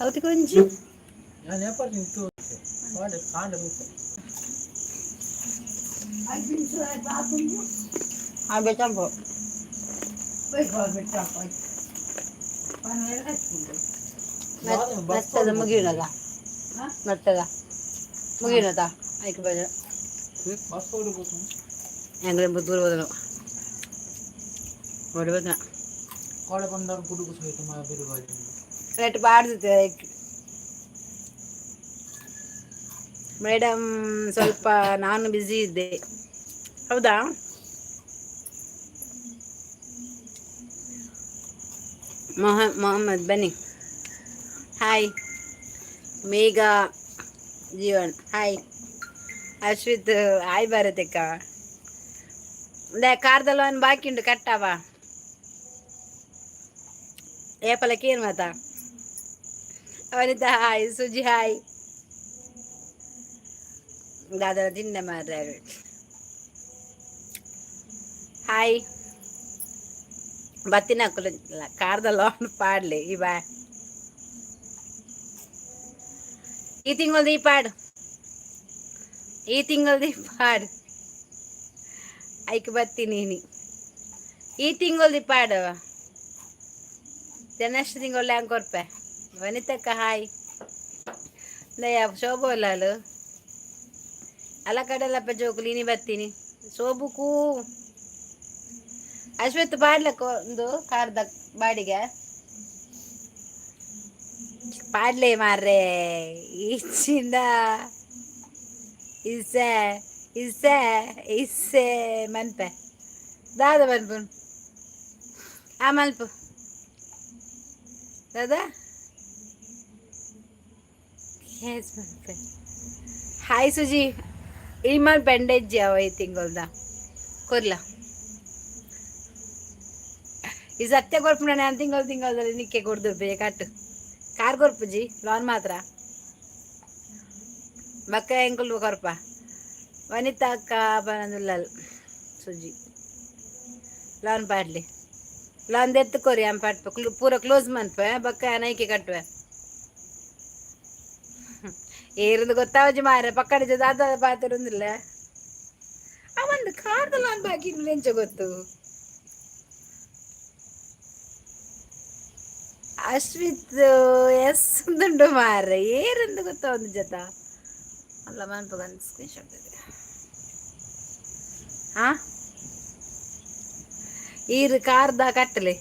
ಅವತ್ತಿಗೆ ಒಂಜಿ. ನಾನು ವ್ಯಾಪಾರ ನಿಂತು ಕಾಂಡ ಕಾಂಡ ಬೇಕು. ಆ ಬೆಚ್ಚಂಪು. ಮೆತ್ತದ ಮುಗಿಯುನದ, ಮೆತ್ತದ ಮುಗಿಯುನದ ಐಕ್ ಬಜ. ಬಸ್ ಹೋಗ್ಬೇಕು. ಎಂಗ್ರೆ ದೂರ ಹೋದನು ಓಡಿ ಹೋದ. ಕೋಡೆ ಬಂದಾಗ ಗುಡುಗು ಸಹಿತ ಬಿರುಗಾಳಿ. ರೇಟ್ ಬಾಡ್ದಿತ್ತೆ. ಮೇಡಮ್, ಸ್ವಲ್ಪ ನಾನು ಬ್ಯುಸಿ ಇದ್ದೆ. ಹೌದಾ? ಮೊಹಮ್ಮದ್ ಬನ್ನಿ. ಹಾಯ್ ಮೇಘ ಜೀವನ್, ಹಾಯ್ ಅಶ್ವಿತ್, ಹಾಯ್ ಭಾರತಿಕ್ಕ. ಕಾರ್ದಲ್ಲ ಒಂದು ಬಾಕಿ ಉಂಟು, ಕಟ್ಟವ ಏಪಲಕ್ಕೆ ಏನು ಮಾತಾ. ವನಿತಾ ಹಾಯ್, ಸುಜಿ ಹಾಯ್. ದಾದರ ತಿಂಡ ಮಾರ್ರೆ. ಹಾಯ್. ಬತ್ತಿನ ಕಾರ್ದ ಲೋನ್ ಪಾಡ್ಲಿ. ಈ ಬಾ, ಈ ತಿಂಗಳದ ಈ ಪಾಡು, ಈ ತಿಂಗಳದ ಈ ಪಾಡು. ಐಕ್ ಬತ್ತೀನಿ ನೀ. ಈ ತಿಂಗಳದಿ ಪಾಡು, ನೆಕ್ಸ್ಟ್ ತಿಂಗಳು ಹ್ಯಾಂಗ್ ಕೊರ್ಪೆ. ವನಿತಕ್ಕ ಹಾಯ್. ದಯ ಶೋಭೋಲಾಲು ಅಲ್ಲ ಕಡಲಪ್ಪ ಜೋಕುಲು. ಇನಿ ಬತ್ತೀನಿ ಸೋಬುಕೂ. ಅಶ್ವತ್ ಪಾಡ್ಲಕ್ಕ ಒಂದು ಕಾರ್ದ ಬಾಡಿಗೆ ಪಾಡ್ಲೆ ಮಾರ್ರೆ. ಇಚ್ಚಿಂದ ಇಸ್ಸೆ ಇಸ್ಸೆ ಇಸ್ಸೆ ಮನ್ಪೆ ದಾದ ಮನ್ಪು ಆ ಮನ್ಪು ದಾದಾ ಎಸ್ ಮನ್ಪೆ. ಹಾಯ್ ಸುಜಿ. ಈ ಮನ್ಪೆ ಅವ ಈ ತಿಂಗಳ್ದ ಕೊರ್ಲ. ಈ ಸತ್ಯ ಕೊರ್ಪುಂಡ. ನಾನು ತಿಂಗಳು ತಿಂಗಳದಲ್ಲಿ ನಿಕ್ಕೆ ಕೊಡ್ದು ಕಟ್ಟು. ಕಾರ್ ಕೊರ್ಪುಜಿ, ಲೋನ್ ಮಾತ್ರ. ಬಕ್ಕ ಎಂಕುಲು ಕೊರ್ಪ. ವನಿತಾ ಅಕ್ಕ ಬನದುಲ್ಲಲ್. ಸುಜಿ, ಲೋನ್ ಪಾಡ್ಲಿ. ಲೋನ್ ದೆತ್ತು ಕೊರಿ ಆಂ ಪಾಡ್ಪ. ಪೂರ ಕ್ಲೋಸ್ ಮನ್ಪೆ, ಬಕ್ಕ ನೈಕೆ ಕಟ್ಟುವೆ. ಏರಿಂದು ಗೊತ್ತಾವಜಿ ಮಾರೆ. ಪಕ್ಕಡ ದಾದ ಪಾತಿರುಂದಿಲ್ಲ. ಆ ಒಂದು ಕಾರ್ದ ಲೋನ್ ಬಾಕಿ ಎಂಚ ಗೊತ್ತು? ಅಶ್ವಿತ್ ಎಸ್ ಉಂಟು ಮಾರ್ರೆ. ಏರೆಂದು ಗೊತ್ತಾ ಒಂದು ಜತ ಅಲ್ಲ ಮನ್ಪುಗಂತ ಸ್ಕ್ರೀನ್ ಶಾಟ್ ಇದೆ. ಹಾ, ಈರು ಕಾರ್ದ ಕಟ್ಟಲೆ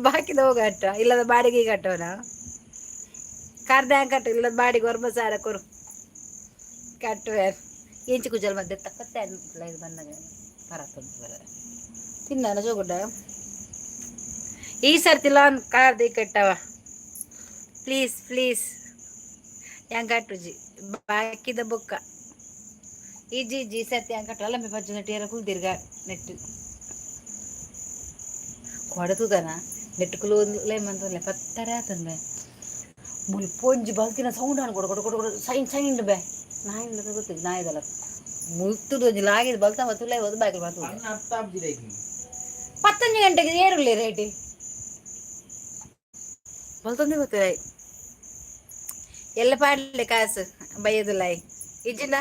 ಬಾಕಿದ ಹೋಗಟ್ಟ. ಇಲ್ಲದ ಬಾಡಿಗೆ ಕಟ್ಟೋಣ. ಕಾರ್ದ ಹ್ಯಾಂಗ್ ಕಟ್ಟು? ಇಲ್ಲದ ಬಾಡಿಗೆ ಒರ್ಬ ಸಾರ ಕೊರು, ಕಟ್ಟುವೆ. ಎಂಚಿ ಕುಜಲ್ ಮಧ್ಯೆ ತಕ್ಕತ್ತೆ ಇದು ಬಂದಾಗ ಬರತ್ತಂತ ಬರ ತಿನ್ನ ಜೋಗುಡ್ಡ. ಈ ಸರ್ತಿ ಲೋನ್ ಕಾರ್ದ ಕಟ್ಟವ. ಪ್ಲೀಸ್ ಪ್ಲೀಸ್, ಹೆಂಗ್ ಕಟ್ಟುಜಿ ಬಾಕಿದ ಬೊಕ್ಕ. ಇಜ್ಜಿ ಇಜ್ಜಿ, ಈ ಸರ್ತಿ ಹೆಂಗ್ ಕಟ್ಟು ಅಲ್ಲ. ಮೇ ಪಜ್ಜು ನೆಟ್ಟು ಏರ ಕುಲ್ದಿರ್ಗ ನೆಟ್ಟು ಕೊಡತುದನ ನೆಟ್ಟು ಕುಲು ಮಂತಲ್ಲ ಪತ್ತರ ಆತಂದೆ. ಮುಲ್ ಪೊಂಜಿ ಬಲ್ತಿನ ಸೌಂಡ್ ಅನ್ ಕೊಡ ಕೊಡ ಕೊಡ ಕೊಡ ಸೈನ್ ಸೈಂಡ್ ಬೇ ನಾಯಿ ಗೊತ್ತಿಲ್ಲ ನಾಯಿದಲ್ಲ. ಮುಲ್ತುದು ಒಂಜಿ ಲಾಗಿದ್ ಬಲ್ತ ಬತ್ತುಲೇ ಹೋದ್ ಬಾಕಿ ಬರ್ತದೆ. ಅಣ್ಣ ಅರ್ಥ ಆಗ್ತಿದೆ ಈಗ. ಪತ್ತೊಂಜಿ ಗಂಟೆಗೆ ಏರುಳ್ಳಿ ರೇಟಿ ಬಲ್ತೊಂದು ಗೊತ್ತಿಲ್ಲ. ಎಲ್ಲ ಪಾಡ್ಲೆ ಕಾಸು ಬೈಯದುಲ್ಲ. ಇಜ್ಜಿಂಡ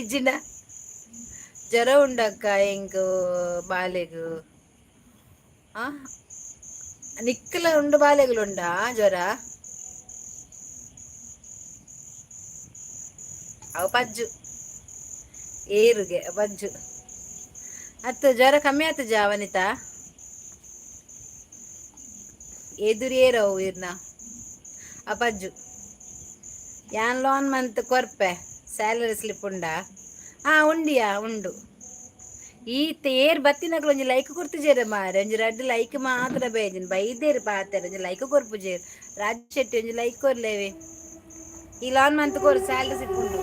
ಇಜ್ಜಿಂಡ ಜ್ವರ ಉಂಡಕ್ಕ ಎಂಕ್ ಬಾಲೆಗು. ಆ ನಿಕ್ಕಲ ಉಂಡು, ಬಾಲೆಗಳು ಉಂಡಾ ಜ್ವರ? ಅವು ಪಜ್ಜು ಏರುಗೆ ಪಜ್ಜು ಅತ್ತು. ಜ್ವರ ಕಮ್ಮಿ ಆತು ಜಾ ವನಿತಾ. ಎದುರು ಏರವು ಇರ್ನ ಆ ಪಜ್ಜು. ಯಾನ್ ಲೋನ್ ಮಂತ್ ಕೊರ್ಪೆ. Salary slip ಉಂಡಾ? ಹಾ, ಉಂಡಿಯಾ, ಉಂಡು. ಈ ತೇರ್ ಬತ್ತಿನಕ್ಲು ಒಂಜಿ ಲೈಕ್ ಕೊರ್ತಿಜೆರ್ ಮಾರೆ. ಒಂಜಿ ರಡ್ಡ್ ಲೈಕ್ ಮಾತ್ರ ಬೇಜಿನ್ ಬೈದೇರು ಪಾತೆರ. ಒಂಜಿ ಲೈಕ್ ಕೊರ್ಪುಜೆರ್. ರಾಜ್ ಶೆಟ್ಟಿ, ಒಂಜಿ ಲೈಕ್ ಕೊರ್ಲೇವೆ. ಈ ಲೋನ್ ಮಂತ್ ಕೊರು. ಸ್ಯಾಲರಿ ಸ್ಲಿಪ್ ಉಂಡು.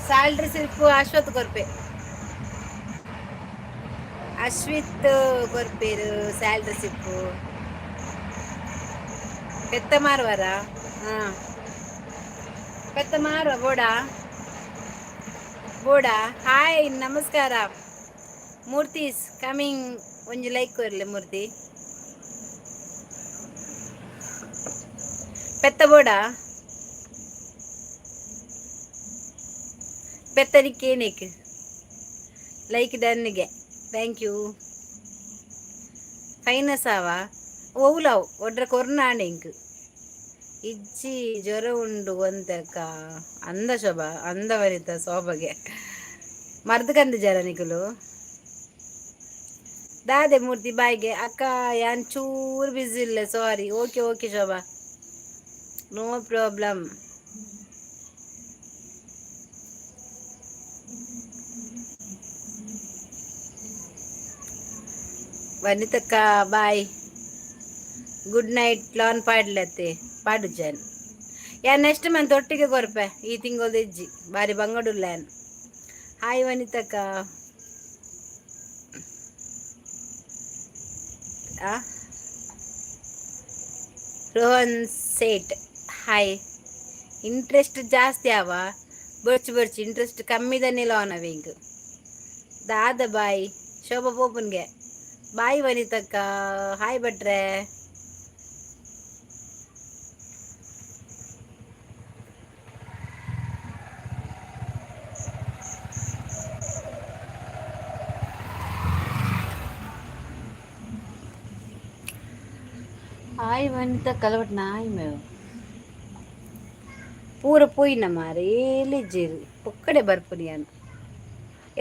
ಸ್ಯಾಲರಿ ಸ್ಲಿಪ್ ಅಶ್ವತ್ ಕೊರ್ಪೆ. ಅಶ್ವಿತ್ ಕೊರ್ಪೇರು ಸ್ಯಾಲರಿ ಸ್ಲಿಪ್. ಪೆತ್ತ ಮಾರುವರ? ಹಾ, ಪೆತ್ತ ಮಾರುವ. ಬೋಡ ಬೋಡ. ಹಾಯ್, ನಮಸ್ಕಾರ. Murthy is coming. ಒಂಜಿ ಲೈಕ್ ಕೊರ್ಲೆ ಮೂರ್ತಿ. ಪೆತ್ತ ಬೋಡ ಪೆತ್ತನಿಕ್ಕೇನಿಕ್ ಲೈಕ್ ಡನ್ಗೆ. Thank you. ಫೈನಸ್ ಆವ ಓಲಾವು ಒಡ್ರ ಕೊರ್ನಾಂಡ ಇಂಕ್ ಇಜ್ಜಿ ಜ್ವರ ಉಂಡು ಒಂತಕ್ಕ ಅಂದ ಶೋಭ ಅಂದ ವನಿತ ಶೋಭಗೆ ಮರ್ದು ಕಂದು ಜರ ನಿಕುಲು ದಾದೆ ಮೂರ್ತಿ ಬಾಯ್ಗೆ. ಅಕ್ಕ ಯಾನ್ ಚೂರು ಬ್ಯುಸಿ ಇಲ್ಲ, ಸಾರಿ. Okay okay Shobha, no problem. ವನಿತಕ್ಕ bye, good night. Loan ಪಾಡ್ಲತ್ತೆ ಪಾಡುಜಾನ್ ಯಾನ್ ನೆಕ್ಸ್ಟ್ ಮಂತ್ ಒಟ್ಟಿಗೆ ಕೊರ್ಪೆ. ಈ ತಿಂಗಳು ಇಜ್ಜಿ, ಬಾರಿ ಬಂಗಡುಲ್ಲ ಯಾನ್. ಹಾಯ್ ವನಿತಕ್ಕ. ಆ ರೋಹನ್ ಸೇಟ್ ಹಾಯ್. ಇಂಟ್ರೆಸ್ಟ್ ಜಾಸ್ತಿ ಆವ? ಬೊರ್ಚು ಬೊರ್ಚು, ಇಂಟ್ರೆಸ್ಟ್ ಕಮ್ಮಿದನ್ನೇ ಲೋನ್ ಅವೆ ಇಂಕ್. ದಾದ ಬಾಯ್ ಶೋಭಾ ಪೋಪನ್ಗೆ. ಬಾಯ್ ವನಿತಕ್ಕ. ಹಾಯ್ ಭಟ್ರೆ. ಹಾಯ್ ವನಿತಾ. ಕಲವಟ್ ನಾಯಿ ಮೇವು ಪೂರ ಪೋಯಿನ ಮಾರೆ ಏಲಿಜ್ಜೇರು ಪೊಕ್ಕಡೆ ಬರ್ಪುನಿ ಯಾನ್.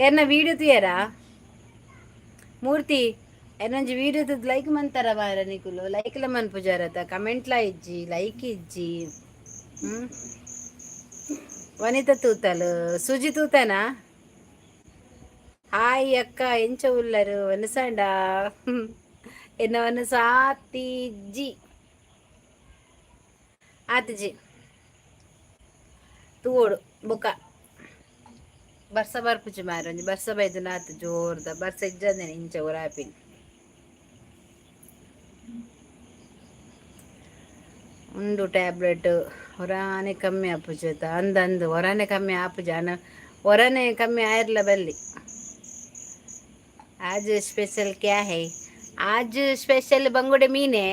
ಎನ್ನ ವೀಡಿಯೋ ತೂಯರಾ ಮೂರ್ತಿ? ಎನ್ನೊಂಜಿ ವೀಡಿಯೋ ತೂದು ಲೈಕ್ ಮಂತಾರ ಬಾರ ನಿಕುಲು? ಲೈಕ್ಲ ಮನ್ಪುಜಾರತ, ಕಮೆಂಟ್ಲ ಇಜ್ಜಿ, ಲೈಕ್ ಇಜ್ಜಿ. ಹ್ಮ್ ವನಿತಾ ತೂತಲು, ಸುಜಿ ತೂತನಾ? ಹಾಯ್ ಅಕ್ಕ, ಎಂಚ ಉಲ್ಲರು? ವನಸಾಂಡ ಎನ್ನ ವನಸಾತಿಜ್ಜಿ ಆತಿಜಿ ತೂವೊಡು. ಬೊಕ ಬರ್ಸ ಬರ್ಪುಜಿ ಮಾರೆ. ಒಂಜಿ ಬರ್ಸ ಬೈದುಂಡ ಆತು. ಜೋರ್ದ ಬರ್ಸ ಇಜ್ಜಂದೆನೆ ಇಂಚ ಒರಾಪಿನಿ. ಉಂಡು ಟ್ಯಾಬ್ಲೆಟ್, ಒರಾನೆ ಕಮ್ಮಿ ಆಪುಜಿ ಅತ್ತ. ಅಂದ್ ಅಂದ್, ಒರಾನೆ ಕಮ್ಮಿ ಆಪುಜಿ ಅನ ಒರಾನೆ ಕಮ್ಮಿ ಆಯಿರ್ಲ ಬಲ್ಲಿ. आज स्पेशल क्या है? आज स्पेशल बंगुडे मीन है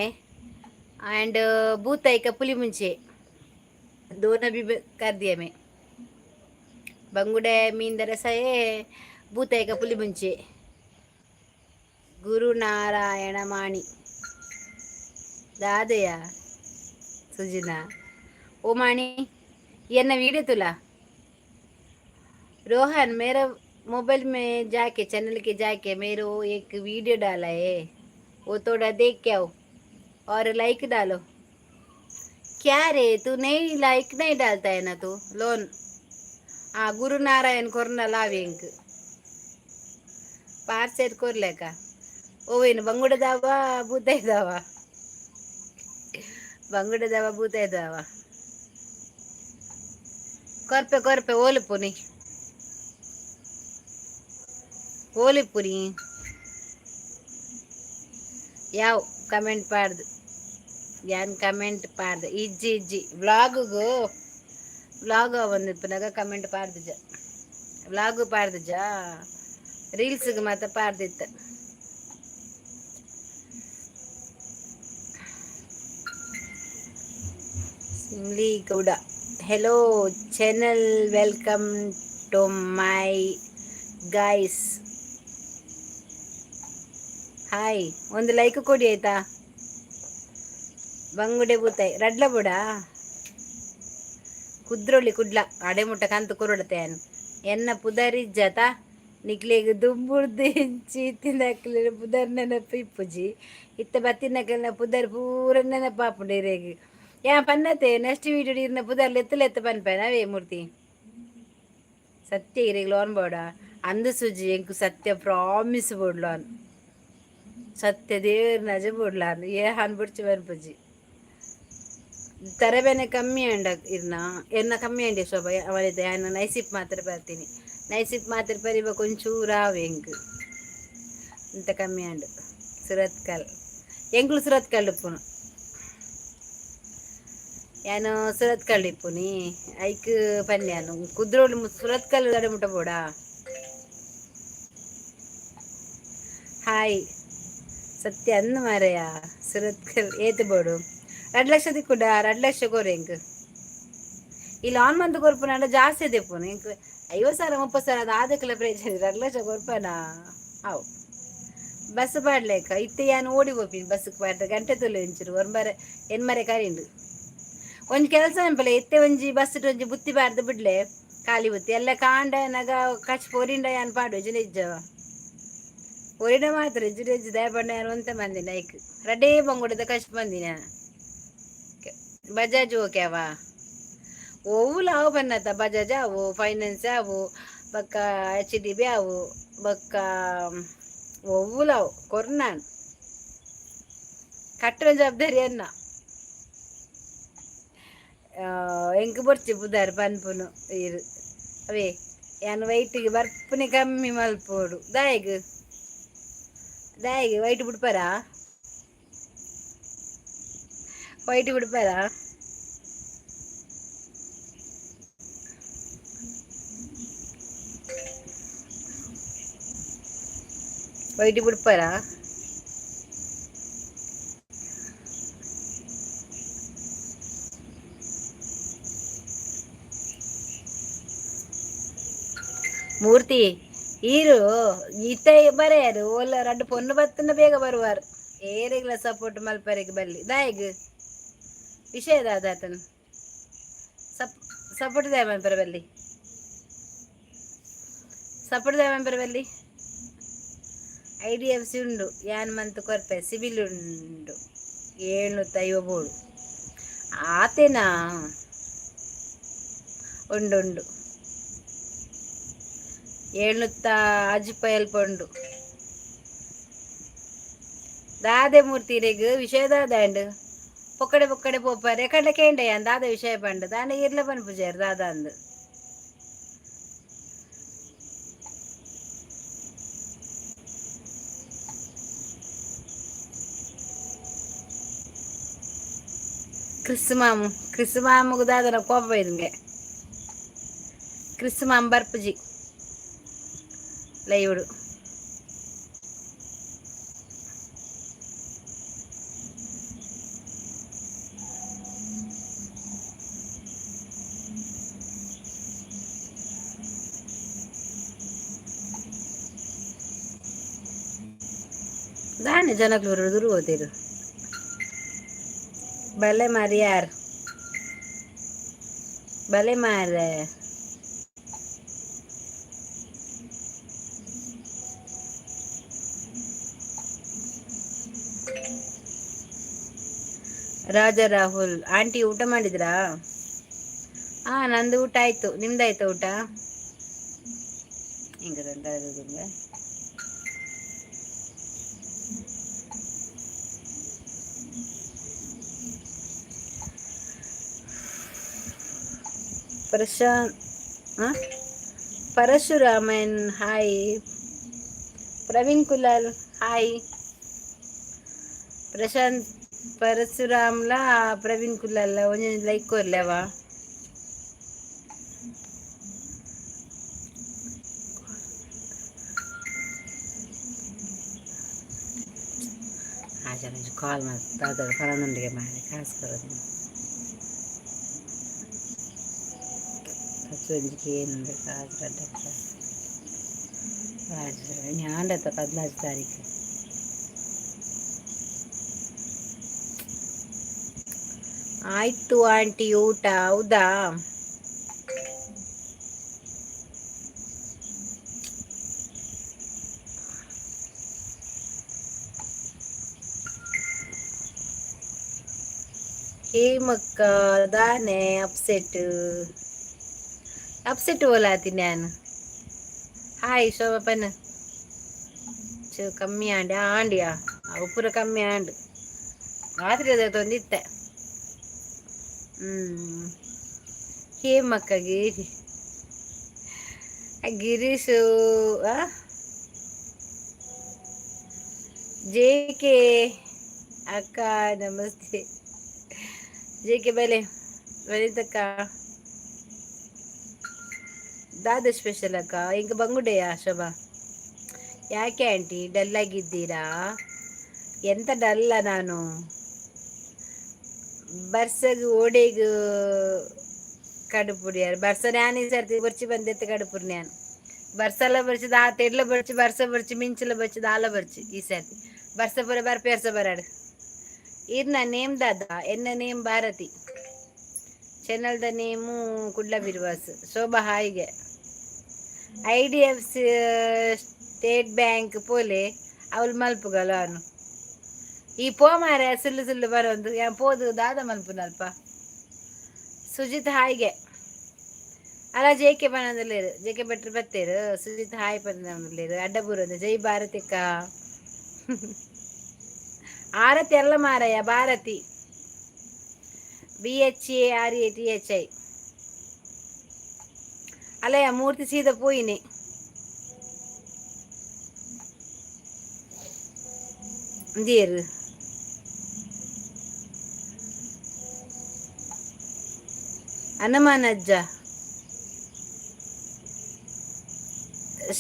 एंड बूताई का पुली मुंचे, दोनों भी कर दिया मैं. ಬಂಗುಡೆ ಮೀನ್ ರಸ है, ಬೂತಾಯಿ का ಪುಲಿ ಮುಂಚೆ. ಗುರುನಾರಾಯಣ ಮಾಣಿ ದಾದೆಯ ಸುಜಿನ. ಓ ಮಾಣಿ, ಎನ್ನ वीडियो तुला. रोहन, मेरा मोबाइल में जाके, चैनल के जाके मेरे वो एक वीडियो डाला है, वो थोड़ा देख के आओ और लाइक डालो. क्या रे, तू नहीं लाइक नहीं डालता है ना तू? लोन हाँ. ಗುರುನಾರಾಯಣ್ ಕೊರ್ನಲ ಅವೆಂಕ್ ಪಾರ್ಸೆಲ್ ಕೊರ್ಲೆಕ. ಓವೇನು ಬಂಗುಡದಾವ ಬೂತಾಯ್ದಾವ? ಬಂಗುಡದವ ಬೂತಾಯ್ದಾವ? ಕೊರ್ಪೆ ಕೊರ್ಪೆ. ಓಲುಪುನಿ ಓಲಿಪುನಿ ಯಾವ ಕಮೆಂಟ್ ಪಾಡ್ದು ಯಾನ್? ಕಮೆಂಟ್ ಪಾಡ್ದು ಇಜ್ಜಿ ಇಜ್ಜಿ. ವ್ಲಾಗುಗು ವ್ಲಾಗ್ ಬಂದಿಪ್ಪನಾಗ ಕಮೆಂಟ್ ಪಾಡ್ದಿಜ, ವ್ಲಾಗು ಪಾಡ್ದಿಜ, ರೀಲ್ಸ್ಗೆ ಮಾತ್ರ ಪಾಡ್ದಿತ್ತ. Simli Gowda, hello channel, welcome to my guys. Hi. ಒಂದು ಲೈಕ್ ಕೊಡಿ ಆಯ್ತಾ? ಬಂಗುಡೆ ಬೂತಾಯಿ ರಡ್ಲ ಬುಡ ಕುದ್ರೊಳ್ಳಿ ಕುಡ್ಲ ಅಡೆ ಮುಟ್ಟ ಕಂತು ಕುರುಡತೆ. ಎನ್ನ ಪುದರಿಜ್ಜತ ನಿಕ್ಲೆಗ್ ದುಂಬುರ್ದು ಇಂಚಿ ತಿನ್ನಕ್ಲೆ ಪುದರ್ ನೆನಪು ಇಪ್ಪುಜಿ. ಇತ್ತ ಬತ್ತಿನಕ್ಲೆನ ಪುದರ್ ಪೂರ ನೆನಪಾಪುಂಡು ಇರೆಗ್. ಯಾ ಪನ್ನತೆ ನೆಕ್ಸ್ಟ್ ವೀಡಿಯೋ ಇರ್ನ ಪುದರ್ ಲೆತ್ತು ಲೆತ್ತು ಪನ್ಪೇನ ಅವೇ. ಮೂರ್ತಿ ಸತ್ಯ ಇರೆಗ್ ಲೋನ್ ಬೋಡ ಅಂದು ಸುಜಿ. ಎಂಕು ಸತ್ಯ ಪ್ರಾಮಿಸ್ ಬೋಡ್ಲಾನ್. ಸತ್ಯ ದೇವ್ರ ನಜ ಬೋಡ್ಲಾನ್. ಏ ಹಾನ್ ಬುಡ್ಚಿ ಪನ್ಪುಜಿ. ತರಬೇನೆ ಕಮ್ಮಿ ಅಂಡ ಇರ್ನ ಎನ್ನ ಕಮ್ಮಿ ಅಂಡಿ ಶೋಭ ಅವಳಿದೆ. ಯಾನ್ ನೈಸಿಪ್ ಮಾತ್ರ ಬರ್ತೀನಿ. ನೈಸಿಪ್ ಮಾತ್ರ ಪರಿಬೇಕು ಒಂಚೂರು ಆವು ಎಂಕ್ ಇಂತ ಕಮ್ಮಿ ಅಂಡು. ಸುರತ್ಕಲ್ ಎಂಕ್ಲು ಸುರತ್ಕಲ್ ಉಪ್ಪುನು. ಯಾನು ಸುರತ್ಕಲ್ ಇಪ್ಪುನಿ. ಐಕ್ ಪನ್ಯಾನು ಕುದ್ರೋಳು ಸುರತ್ಕಲ್ ದಡೆ ಮುಟ್ಟ ಬೋಡಾ. ಹಾಯ್. ಸತ್ಯ ಅಂದು ಮಾರಯ್ಯ. ಸುರತ್ಕಲ್ ಏತ್ ಬೋಡು? 2 ಲಕ್ಷ ತಿಕ್ಕುಂಡ? 2 ಲಕ್ಷ ಕೊರು ಎಂಕ್. ಈ ಲಾನ್ ಮಂತ್ ಕೊರ್ಪುನಾಂಡ ಜಾಸ್ತಿ ದೆಪ್ಪುನು. ಎಂಕ್ 50,000, 30,000 ಅದು ಆದಕ್ಲ ಪ್ರಯೋಜನ. 2 ಲಕ್ಷ ಕೊರ್ಪನಾ? ಅವು ಬಸ್ ಪಾಡ್ಲೇಕ ಇತ್ತೆ ಯಾನ್ ಓಡಿ ಪೋಪಿನಿ. ಬಸ್ಗೆ ಪಾಡ್ದ ಗಂಟೆ ತುಲೆ ಒಂಚೂರು ಒರ್ಂಬರೆ ಎನ್ಮರೆ ಕರಿಂಡು. ಒಂಜಿ ಕೆಲಸ ನೆನಪಲ್ಲ. ಇತ್ತೆ ಒಂಜಿ ಬಸ್ ಒಂಜಿ ಬುತ್ತಿ ಪಾಡ್ದು ಬಿಡ್ಲೆ, ಖಾಲಿ ಬುತ್ತಿ ಎಲ್ಲ. ಕಾಂಡ ನಗ ಕಚ್ ಪೊರಿಂಡ ಯಾನ್ ಪಾಡು ಇಜ್ಜವ ಪೊರಿಡ ಮಾತ್ರ ಇಜ್ಜು ಇಜ್ಜು. ದಯಪಂಡ ಯಾನ್ ಒಂತೆ ಮಂದಿನ ಐಕ್ ರಡ್ಡೇ ಬಂಗುಡದ ಕಚ್ ಬಂದಿನ. ಬಜಾಜ್ ಓಕೆವಾ? ಒವ್ವು ಅವು ಬನ್ನತ್ತ? ಬಜಾಜ್ ಅವು, ಫೈನಾನ್ಸ್ ಅವು, ಬೊಕ್ಕ ಎಚ್ ಡಿ ಬಿ ಅವು, ಬೊಕ್ಕ ಒವ್ವುಲ ಅವು ಕೊರ್ನಾನ್. ಕಟ್ಟುವ ಜವಾಬ್ದಾರಿ ಅನ್ನ. ಎಂಕ್ ಬೊರ್ಚಿ ಪುದಾರ್ ಪನ್ಪುನು ಈರ್. ಅವೇ ಯಾನ್ ವೈಟಿಗೆ ಬರ್ಪುನೆ ಕಮ್ಮಿ ಮಲ್ಪೋಡು. ದಾಯೆಗ್ ದಾಯೆಗ್ ವೈಟ್ ಬುಡ್ಪರಾ? ವೈಟ್ ಬುಡ್ಪರಾ? ವೈಟ್ ಬುಡ್ಪರಾ? ಮೂರ್ತಿ ಈರು ಇತ್ತೆ ಬರೆಯರು. ಒಲ್ಲ ರಡ್ಡು ಪೊನ್ನು ಬತ್ತನ ಬೇಗ ಬರುವಾರು. ಏರೆಗ್ಲ ಸಪೋರ್ಟ್ ಮಲ್ಪರೆಗ್ ಬಲ್ಲಿ. ದಾಯೆಗ್ ವಿಷಯ ದಾದಾತನ ಸಪೋರ್ಟ್ ದಾಯ ಮಲ್ಪರೆ ಬಲ್ಲಿ? ಸಪೋರ್ಟ್ ದಾಯ ಮಲ್ಪರೆ ಬಲ್ಲಿ? I D F C ಉಂಡು, ಯಾನ್ ಮಂತ್ ಕೊರ್ಪೆ. ಸಿಬಿಲ್ ಉಂಡು. 750 ಬೋಡು. ಆತೇನಾ? ಉಂಡು ಉಂಡು. ಏಳ್ನೂತ್ತ ಅಜಿಪ ಅಲ್ಪ ಉಂಡು. ದಾದೆ ಮೂರ್ತಿ ಇರೆಗ್ ವಿಷಯ ದಾದಾಂಡ್? ಪೊಕ್ಕಡೆ ಪೊಕ್ಕಡೆ ಪೋಪರೆ ಕಡೆ ಕೇಂಡಯ್ಯ. ದಾದ ವಿಷಯ ಪಂಡ ದಾನೆ ಇರ್ಲ ಪನ್ಪುಜಾರ್ ದಾದ ಅಂದ್. ಕ್ರಿಸ್ ಮಾಮು, ಕ್ರಿಸ್ ಮಾಮುಗು ದಾದನ ಕೋಪ ಬೈದಂಗೆ. Chris ma'am ಬರ್ಪುಜಿ ಲೈವ್ಡು. ದಾನೆ ಜನಕ್ಲು ದುರು ಹೋತಿರು. ಬಲೆ ಮಾರಿ ಯಾರ್ ಬಲೆ ಮಾರೆ. ರಾಜ ರಾಹುಲ್ ಆಂಟಿ, ಊಟ ಮಾಡಿದ್ರಾ? ಹಾ, ನಂದು ಊಟ ಆಯ್ತು. ನಿಮ್ದಾಯ್ತು ಊಟ? ಹಿಂಗದಂತ. ಪ್ರಶಾಂತ್, ಪರಶುರಾಮನ್ ಹಾಯ್. ಪ್ರವೀಣ್ ಕುಲಾಲ್ ಹಾಯ್. ಪ್ರಶಾಂತ್ ಪರಶುರಾಮ್ಲ ಪ್ರವೀಣ್ ಕುಲಾಲ್ ಒಂಜೊಂಜಿ ಲೈಕ್ ಕೊರ್ಲೆವಾ. ಆಚೆ ಕಾಲ್ ಮಾಡ್ತಾ ಫಲನುಂಡಿಗೆ ಮಾಡಿ ಕಾಸು ಕೊರೋದು. ಖರ್ಚು ಏನುಂಡು ಕಾಸು ರಡ್ಡಕ್ಕ ഞാണ്ടತ್ತ 14 ತಾರೀಕು. ಆಯ್ತು ಆಂಟಿ ಊಟ? ಹೌದಾ? ಹೇಮಕ್ಕ, ದಾನೆ ಅಪ್ಸೆಟ್ ಅಪ್ಸೆಟ್ ಓಲಾತಿ ನಾನು? ಹಾಯ್ ಶೋಭಪ್ಪನ. ಚೂ ಕಮ್ಮಿ ಆಂಡಿ ಆಂಡಿಯಾ? ಅವು ಪೂರ ಕಮ್ಮಿ ಆಂಡ್. ರಾತ್ರಿ ಅದೇ ತೊಂದಿತ್ತೆ. ಹೇಮಕ್ಕ, ಗಿರಿ ಗಿರೀಶು, ಜೆ ಕೆ ಅಕ್ಕ ನಮಸ್ತೆ. ಜೆ ಕೆ ಬೆಲೆ. ವನಿತಕ್ಕ, ದಾದ ಸ್ಪೆಷಲ್ ಅಕ್ಕ? ಇಂಕ ಬಂಗುಡೆಯಾ ಶೋಭಾ? ಯಾಕೆ ಆಂಟಿ ಡಲ್ ಆಗಿದ್ದೀರಾ? ಎಂತ ಡಲ್ಲ ನಾನು? ಬರ್ಸಗ್ ಓಡೆಗ್ ಕಡುಪುಡಿಯಾರು ಬರ್ಸ ನಾನು ಈ ಸರ್ತಿ ಬರ್ಚಿ ಬಂದೆತ್ತು ಕಡುಪುರಿ ನಾನು. ಬರ್ಸಲ ಬರ್ಚಿ ದಾ ತೆಡ್ಲ ಬರ್ಚಿ ಬರ್ಸ ಬರ್ಚಿ ಮಿಂಚಲ ಬರ್ಚಿ ದಾಲ ಬರ್ಚಿ ಈ ಸರ್ತಿ ಬರ್ಸ ಪೂರ ಬರ್ಪೇರ್ಸ ಬರಾಡು. ಇರ್ನ ನೇಮ್ ದಾದಾ? ಎನ್ನ ನೇಮ್ ಭಾರತಿ, ಚಾನೆಲ್ದ ನೇಮು ಕುಡ್ಲ ಬಿರ್ವಾಸ್. ಶೋಭಾ ಹಾಯ್ಗೆ. ಐಡಿಎಫ್ ಸ್ಟೇಟ್ ಬ್ಯಾಂಕ್ ಪೋಲೆ ಅವಳು ಮಲ್ಪುಗಲ ಅನು ಈ ಪೋ ಮಾರೆ ಸುಳ್ಳು ಸುಳ್ಳು ಬರೋದು ಯಾ ಪೋದು ದಾದ ಮಲ್ಪುನಲ್ಪ. ಸುಜಿತ್ ಹಾಯ್ಗೆ. ಅಲ್ಲ ಜೆ ಕೆ ಪನಂದುಲ್ಲೇರು, ಜೆ ಕೆ ಭಟ್ರು ಬತ್ತೇರು. ಸುಜಿತ್ ಹಾಯ್ ಪನಂದುಲ್ಲೇರು. ಅಡ್ಡಬೂರೊಂದು ಜೈ ಭಾರತಿಕ್ಕ. ಆರತಿ ಅಲ್ಲ ಮಾರಯ್ಯ, Bharathi. BHARATHI. ಅಲ್ಲಯ್ಯ ಮೂರ್ತಿ ಸೀದಾ ಪೋಯಿನಿ. ಇಂದಿಯರು ಹನುಮಾನಜ್ಜ.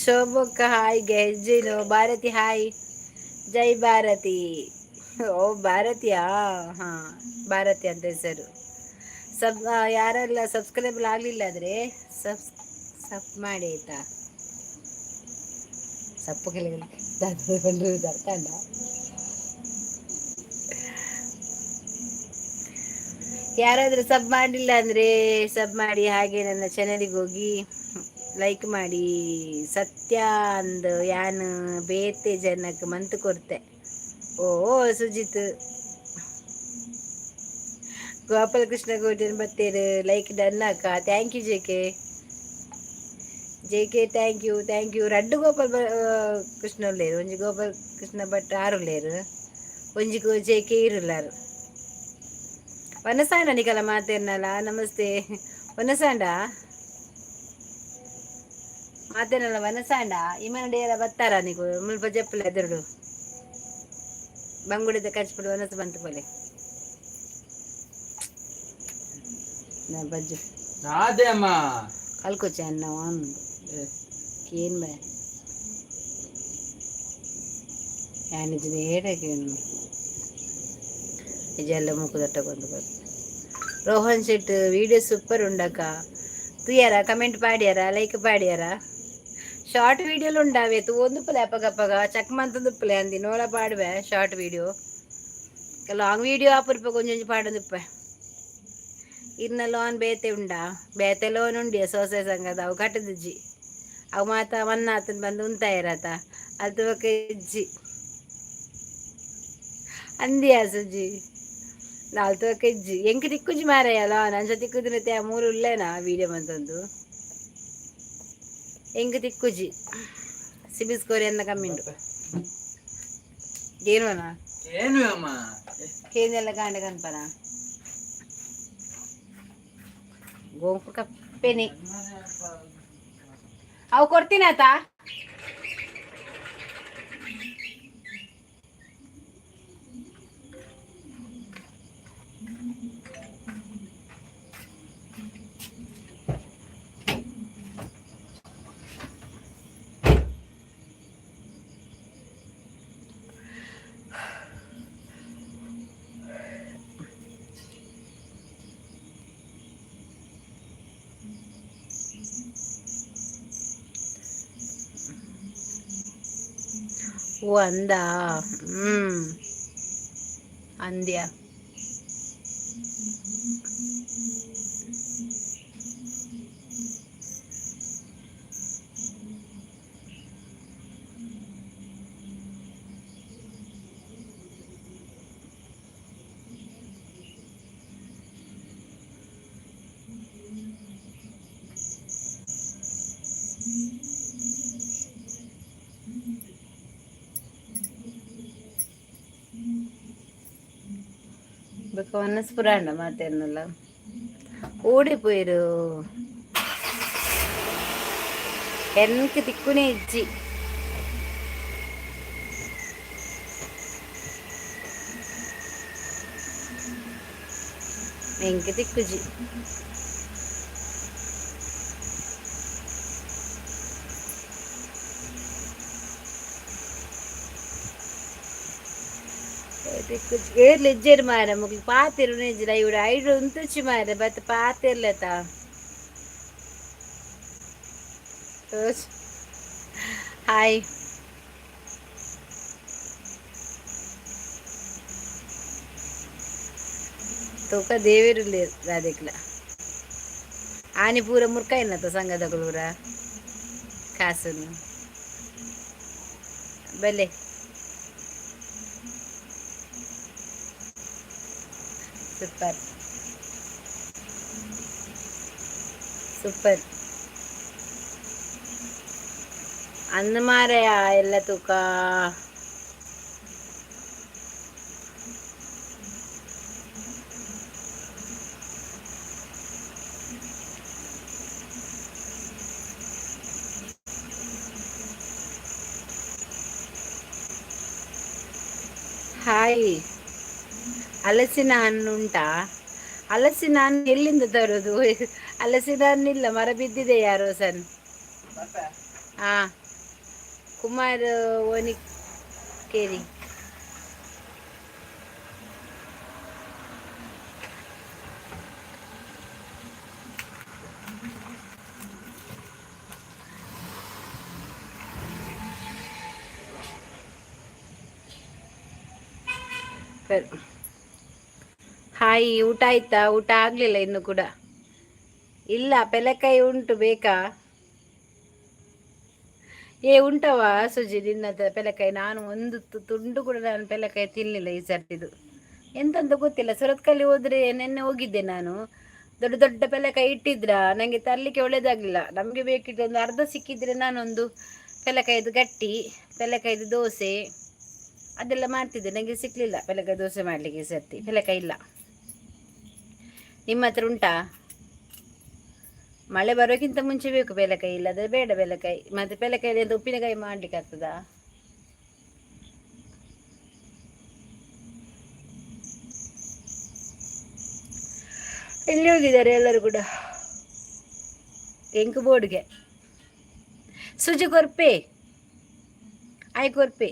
ಶೋಭಕ್ಕ ಹಾಯ್ ಗೆಜ್ಜಿನು. ಭಾರತಿ ಹಾಯ್. ಜೈ ಭಾರತಿ. ಓ ಭಾರತಿಯಾ? ಹಾಂ, ಭಾರತಿ ಅಂತ ಹೆಸರು. ಸಬ್ ಯಾರೆಲ್ಲ ಸಬ್ಸ್ಕ್ರೈಬ್ ಆಗಲಿಲ್ಲ ಆದರೆ ಸಬ್ ಸಬ್ ಮಾಡಿ ಆಯಿತಾ? ಸಪ್ಪು ಕೆಲವು ಅರ್ಥ ಅಲ್ಲ. ಯಾರಾದರೂ ಸಬ್ ಮಾಡಲಿಲ್ಲ ಅಂದರೆ ಸಬ್ ಮಾಡಿ, ಹಾಗೆ ನನ್ನ ಚಾನಲಿಗೆ ಹೋಗಿ ಲೈಕ್ ಮಾಡಿ. ಸತ್ಯ ಅಂದ್ ಯಾನ್ ಬೇತೆ ಜನಕ್ಕೆ ಮಂತ್ ಕೊರ್ತೆ. ಓ ಸುಜಿತ್ ಗೋಪಾಲಕೃಷ್ಣ ಕೋಟೆನ್ ಬತ್ತೇರು. ಲೈಕ್ ಡನ್ ಅಕ್ಕ. Thank you J K. J K thank you, thank you. ರಡ್ಡು ಗೋಪಾಲ್ ಕೃಷ್ಣ ಉಲ್ಲೇರು. ಒಂಜಿ ಗೋಪಾಲ್ ಕೃಷ್ಣ ಭಟ್ ಆರುಲ್ಲೇರು, ಒಂಜಿ ಜೆ ಕೆ ಇರುಲ್ಲಾರು. ವನಸಾಂಡ ನಿಕಲ ಮಾತೇರ್ನಲ್ಲ. ನಮಸ್ತೆ ವನಸಾಂಡ ಮಾತೇನಲ್ಲ ವನಸಾಂಡ. ಇಮನ ಡೇರ ಬತ್ತಾರ ನಿಕು ಮುಲ್ಪ ಜಪ್ಪುಲೆ ಎದುರುಡು ಬಂಗುಡಿದ ಕಚ್ಪುಡು ವನಸ ಬಂತು ಪೋಲೆ ನಾ ಬಜ್ಜು. ಅದೇ ಅಮ್ಮ. ಕಲ್ಕೊಚ್ಚೆ ಅನ್ನ ಒಂದು ಏನ್ ಬೇ ಯಾನಿಜಿನ ಏಡಕ್ಕೆ ನಿಜ ಮೂಕು ದಟ್ಟಗೊಂದು. ರೋಹನ್ ಶೆಟ್ ವಿಡಿಯೋ ಸೂಪರ್ ಉಂಡಕ್ಕ. ತುಯ್ಯಾರ ಕಮೆಂಟ್ ಪಾಡ್ಯಾರ, ಲೈಕ್ ಪಾಡ್ಯಾರ. ಶಾರ್ಟ್ ವಿಡಿಯೋಲು ಉಂಡಾವೆ ಒಂದು ಅಪ್ಪಗಪ್ಪಗ ಚಕ್ ಮಂತುಪ್ಪಲೆ ಅಂದಿ ನೋಲ ಪಾಡುವೆ. ಶಾರ್ಟ್ ವಿಡಿಯೋ ಲಾಂಗ್ ವಿಡಿಯೋ ಆಪುರ್ಪ ಕೊಂಚ ಪಾಡೊಂದುಪ್ಪೆ. ಇರ್ನ ಲೋನ್ ಬೇತೆ ಉಂಡಾ? ಬೇತೆ ಲೋನ್ ಉಂಡಿಯ ಸೋಸೆ ಸಂಘದ ಅವು ಕಟ್ಟದಿಜ್ಜಿ. ಅವು ಮಾತ ಮನ್ನಾತನ್ ಬಂದು ಉಂತಾಯಿರತ ಅದು ಬೊಕ ಇಜ್ಜಿ ಅಂದಿಯಾ ಸುಜಿ ನಾಲ್ತು ಬೊಕ ಇಜ್ಜಿ. ಎಂಕ್ ತಿಕ್ಕುಜಿ ಮಾರಾಯ ಲೋನ್. ಅಂಚ ತಿಕ್ಕುದಿನ ಮೂರು ಉಲ್ಲೇನಾ ವೀಡಿಯೋ ಮಂತೊಂದು. ಎಂಕ್ ತಿಕ್ಕುಜಿ. ಸಿಬಿಲ್ ಸ್ಕೋರ್ ಎನ್ನ ಕಮ್ಮಿ ಉಂಡು. ಏನುವನ? ಏನು ಅಮ್ಮ? ಕೇಂದೆಲ್ಲ ಕಾಂಡ ಕನ್ಪನ ಗೋಂಕು ಕಪ್ಪೆನೆ ಅವು ಕೊಡ್ತೀನಾತ. ಓ ಅಂದ. ಹ್ಮ್ ಅಂದ್ಯಾ? ಬೊಕ ವನಸ್ ಪುರಾಣ ಮಾತೆರ್ನಲ ಓಡಿ ಪೋಯೆರು. ಎನ್ಕ್ ತಿಕ್ಕುನೆ ಇಜ್ಜಿ. ಎಂಕ್ ತಿಕ್ಕುಜಿ. ಏರ್ಲ ಇಜ್ಜೆರ್ ಮಾರೆ, ಮೊಕ್ಲು ಪಾತೆರುನ ಇಜ್ಜಿಡ ಇವ್ಡು ಐಡ್ ಉಂತುಚಿ ಮಾರೆ ಬತ್ ಪಾತೆರ್ಲೆತ. ಹಾಯ್. ತೂಕ ದೇವೆರುಲ್ಲೆರ್ ದಾದೆಕ್ಲ ಆನಿ ಪೂರ ಮುರ್ಕಾಯಿನತ ಸಂಘದಕುಲು ಪೂರ ಕಾಸುನು ಬಲೆ. Super super. ಅಂದ್ ಮಾರಾಯ ಎಲ್ಲ ತೂಕ. ಹಾಯ್. ಹಲಸಿನ ಹಣ್ಣು ಉಂಟಾ? ಹಲಸಿನ ಹಣ್ಣು ಎಲ್ಲಿಂದ ತರೋದು? ಹಲಸಿನ ಹಣ್ಣಿಲ್ಲ, ಮರ ಬಿದ್ದಿದೆ ಯಾರೋ ಸನ್. ಹಾ, ಕುಮಾರ್ ಓನಿಕೇರಿ. ಹಾಯ್, ಊಟ ಆಯ್ತಾ? ಊಟ ಆಗಲಿಲ್ಲ ಇನ್ನು ಕೂಡ. ಇಲ್ಲ, ಪೆಲಕಾಯಿ ಉಂಟು, ಬೇಕಾ? ಏ ಉಂಟವಾ ಸುಜಿ ನಿನ್ನ ಪೆಲಕಾಯಿ? ನಾನು ಒಂದು ತುಂಡು ಕೂಡ ನಾನು ಪೆಲಕಾಯಿ ತಿನ್ನಲಿಲ್ಲ ಈ ಸರ್ತಿದು, ಎಂತಂತ ಗೊತ್ತಿಲ್ಲ. ಸುರತ್ಕಲ್ಲಿ ಹೋದ್ರೆ, ನಿನ್ನೆ ಹೋಗಿದ್ದೆ ನಾನು, ದೊಡ್ಡ ದೊಡ್ಡ ಪೆಲಕಾಯಿ ಇಟ್ಟಿದ್ರ, ನನಗೆ ತರಲಿಕ್ಕೆ ಒಳ್ಳೇದಾಗಲಿಲ್ಲ. ನಮಗೆ ಬೇಕಿದ್ದು ಒಂದು ಅರ್ಧ ಸಿಕ್ಕಿದ್ರೆ ನಾನೊಂದು ಪೆಲಕಾಯ್ದು ಗಟ್ಟಿ, ಪೆಲಕಾಯ್ದು ದೋಸೆ ಅದೆಲ್ಲ ಮಾಡ್ತಿದ್ದೆ. ನನಗೆ ಸಿಕ್ಕಲಿಲ್ಲ ಪೆಲಕಾಯಿ ದೋಸೆ ಮಾಡಲಿಕ್ಕೆ ಈ ಸರ್ತಿ, ಪೆಲಕಾಯಿ ಇಲ್ಲ. ನಿಮ್ಮ ಹತ್ರ ಉಂಟಾ? ಮಳೆ ಬರೋಕ್ಕಿಂತ ಮುಂಚೆ ಬೇಕು ಪೇಲಕಾಯಿ, ಇಲ್ಲದ್ರೆ ಬೇಡ ಪೇಲಕಾಯಿ. ಮತ್ತೆ ಪೇಲಕಾಯಿ ಎಂತ ಉಪ್ಪಿನಕಾಯಿ ಮಾಡ್ಲಿಕ್ಕೆ ಆಗ್ತದಾ? ಎಲ್ಲಿ ಹೋಗಿದ್ದಾರೆ ಎಲ್ಲರೂ ಕೂಡ? ಎಂಕು ಬೋರ್ಡ್ಗೆ ಸುಜಿ ಕೊರ್ಪೆ ಆಯ್ ಕೊರ್ಪೆ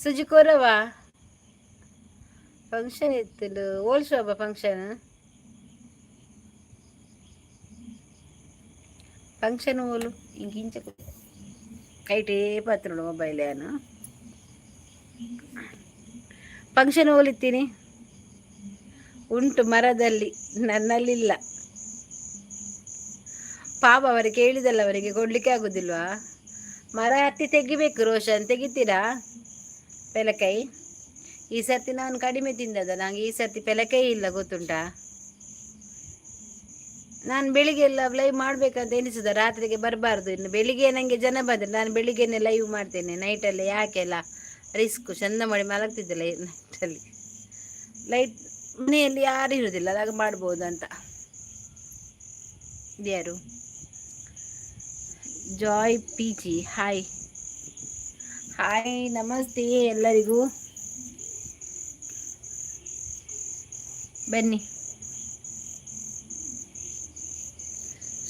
ಸುಜಿ ಕೊರವಾ. ಫಂಕ್ಷನ್ ಇತ್ತು, ಓಲ್ ಶೋಭಾ ಫಂಕ್ಷನ್? ಫಂಕ್ಷನ್ ಓಲು? ಇಂಚ ಕೈಟೇ ಪತ್ರುಂಡು ಮೊಬೈಲ್. ಏನು ಫಂಕ್ಷನ್ ಓಲಿತ್ತೀನಿ? ಉಂಟು ಮರದಲ್ಲಿ, ನನ್ನಲ್ಲಿಲ್ಲ. ಪಾಪ ಅವರಿಗೆ ಕೇಳಿದಲ್ಲ, ಅವರಿಗೆ ಕೊಡ್ಲಿಕ್ಕೆ ಆಗುದಿಲ್ವಾ? ಮರ ಹತ್ತಿ ತೆಗಿಬೇಕು. ರೋಷನ್, ತೆಗಿತೀರಾ ಪೆಲಕಾಯಿ? ಈ ಸರ್ತಿ ನಾನು ಕಡಿಮೆ ತಿಂದದ, ನಂಗೆ ಈ ಸರ್ತಿ ಪೆಲಕಾಯಿ ಇಲ್ಲ, ಗೊತ್ತುಂಟಾ? ನಾನು ಬೆಳಿಗ್ಗೆ ಎಲ್ಲ ಲೈವ್ ಮಾಡಬೇಕಂತ ಎನಿಸಿದ, ರಾತ್ರಿಗೆ ಬರಬಾರ್ದು. ಇನ್ನು ಬೆಳಿಗ್ಗೆ ನನಗೆ ಜನ ಬಂದರೆ ನಾನು ಬೆಳಿಗ್ಗೆನೆ ಲೈವ್ ಮಾಡ್ತೇನೆ. ನೈಟಲ್ಲಿ ಯಾಕೆಲ್ಲ ರಿಸ್ಕು? ಚಂದ ಮಾಡಿ ಮಲಗ್ತಿದ್ದಿಲ್ಲ ನೈಟಲ್ಲಿ. ಲೈಟ್ ಮನೆಯಲ್ಲಿ ಯಾರು ಇರುವುದಿಲ್ಲ, ಆಗ ಮಾಡ್ಬೋದು ಅಂತ. ಯಾರು? Joy PG, hi hi, namaste ಎಲ್ಲರಿಗೂ. ಬನ್ನಿ.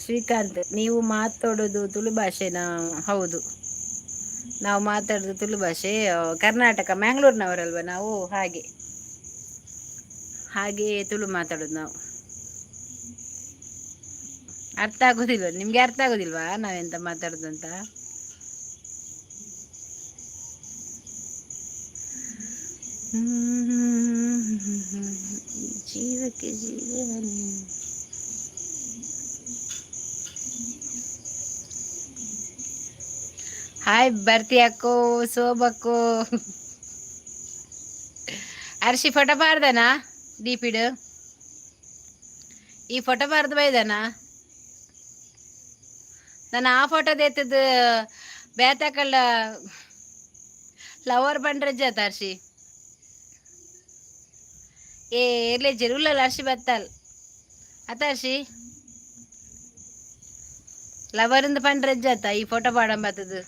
ಶ್ರೀಕಾಂತ್, ನೀವು ಮಾತಾಡೋದು ತುಳು ಭಾಷೆನಾ? ಹೌದು, ನಾವು ಮಾತಾಡೋದು ತುಳು ಭಾಷೆ. ಕರ್ನಾಟಕ ಮ್ಯಾಂಗ್ಳೂರ್ನವರಲ್ವ ನಾವು, ಹಾಗೆ ಹಾಗೆ ತುಳು ಮಾತಾಡೋದು ನಾವು. ಅರ್ಥ ಆಗೋದಿಲ್ವ ನಿಮಗೆ? ಅರ್ಥ ಆಗೋದಿಲ್ವಾ ನಾವೆಂತ ಮಾತಾಡೋದು ಅಂತ? ಜೀವಕ್ಕೆ ಜೀವ. ಹಾಯ್ ಬರ್ತಿ ಅಕ್ಕೋ, ಸೋಬಕ್ಕೋ. ಅರ್ಶಿ ಫೋಟೋ ಬಾರ್ದನಾ? ಡಿಪಿಡು ಈ ಫೋಟೋ ಬಾರ್ದು ಬೈದನಾ? ನಾನು ಆ ಫೋಟೋ ದೇತದ ಬೇತಕಳ್ಳ ಲವರ್ ಬಂಡ್ರೆ ಜಾತ ಅರ್ಶಿ. ಏ ಇರ್ಲಿ ಜರುಲ್ಲಲ್ಲ ಅರ್ಶಿ ಬತ್ತಲ್ ಅತ್ತ ಅರ್ಶಿ ಲವರಿಂದ ಪಂಡ್ರೆ ಜಾತ ಈ ಫೋಟೋ ಪಾಡಂಬತ್ತದು.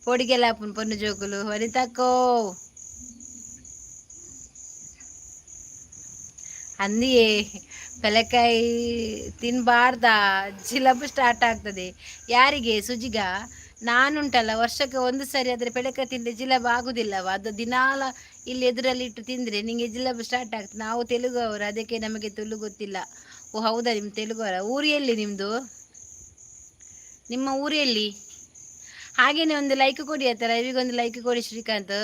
ಪೊಡಿಗೆಲ್ಲ ಪೊನ್ನು ಜೋಕುಲು. ವನಿತಕ್ಕೋ ಅಂದಿಯೇ ಪೆಲಕಾಯಿ ತಿನ್ನಬಾರ್ದ, ಜಿಲಬು ಸ್ಟಾರ್ಟ್ ಆಗ್ತದೆ. ಯಾರಿಗೆ? ಸುಜಿಗ? ನಾನುಂಟಲ್ಲ, ವರ್ಷಕ್ಕೆ ಒಂದು ಸರಿ ಆದರೆ ಪೆಳಕ ತಿಂದರೆ ಜಿಲಬು ಆಗುದಿಲ್ಲವ. ಅದು ದಿನಾಲ ಇಲ್ಲಿ ಎದುರಲ್ಲಿ ಇಟ್ಟು ತಿಂದರೆ ನಿಂಗೆ ಜಿಲಬು ಸ್ಟಾರ್ಟ್ ಆಗ್ತದೆ. ನಾವು ತೆಲುಗು ಅವರು, ಅದಕ್ಕೆ ನಮಗೆ ತುಳು ಗೊತ್ತಿಲ್ಲ. ಓ ಹೌದಾ, ನಿಮ್ಮ ತೆಲುಗು ಅವರ? ಊರು ಎಲ್ಲಿ ನಿಮ್ಮದು? ನಿಮ್ಮ ಊರು ಎಲ್ಲಿ? ಹಾಗೇನೆ ಒಂದು ಲೈಕ್ ಕೊಡಿ ಆಯ್ತಾ? ಲೈವಿಗೆ ಒಂದು ಲೈಕ್ ಕೊಡಿ ಶ್ರೀಕಾಂತ್.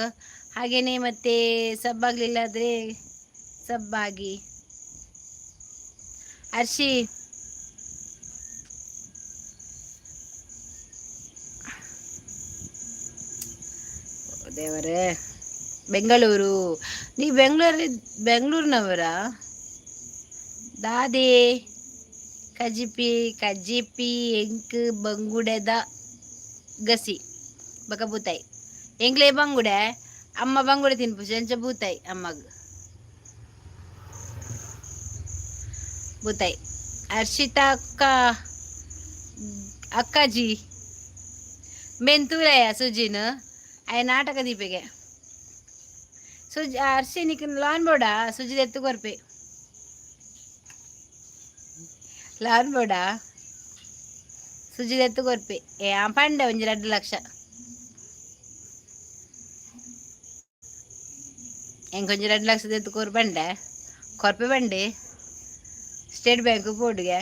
ಹಾಗೇನೆ ಮತ್ತೆ ಸಬ್ ಆಗಲಿಲ್ಲ ಆದರೆ ಸಬ್ಬಾಗಿ. ಅರ್ಷಿ, ದೇವರೇ, ಬೆಂಗಳೂರು. ನೀವು ಬೆಂಗಳೂರಲ್ಲಿ, ಬೆಂಗಳೂರಿನವರಾ? ದಾದೆ ಕಜಿಪಿ ಕಜಿಪಿ ಎಂಕ್ ಬಂಗುಡೆದ ಗಸಿ ಬಕ ಬೂತಾಯಿ. ಎಂಕ್ಲೆ ಬಂಗುಡೆ, ಅಮ್ಮ ಬಂಗುಡೆ ತಿನ್ಪುಜಿ, ಅಂಚ ಬೂತಾಯಿ ಅಮ್ಮಗ್ ಬೂತಾಯಿ. ಹರ್ಷಿತಾ ಅಕ್ಕ, ಅಕ್ಕಾಜಿ ಮೆಂತೂರಯ್ಯ ಸುಜಿನ ಆಯ ನಾಟಕ ದೀಪಿಗೆ. ಸುಜ್ ಅರ್ಷಿ, ನಿಕ್ ಲಾನ್ ಬೋಡ? ಸುಜಿ ಎತ್ತು ಕೊರ್ಪೆ ಲಾನ್ ಬೋಡ? ಸುಜಿ ಎತ್ತು ಕೊರ್ಪೆ. ಏ ಆ ಪಂಡೆ ಒಂಜಿ 2 ಲಕ್ಷ ಎಂಕೊಂಜಿ 2 ಲಕ್ಷದ ಎತ್ತು ಕೊರು ಬಂಡೆ ಕೊರ್ಪೆ ಬಂಡೆ. ಸ್ಟೇಟ್ ಬ್ಯಾಂಕ್ ಬೋರ್ಡ್ಗೆ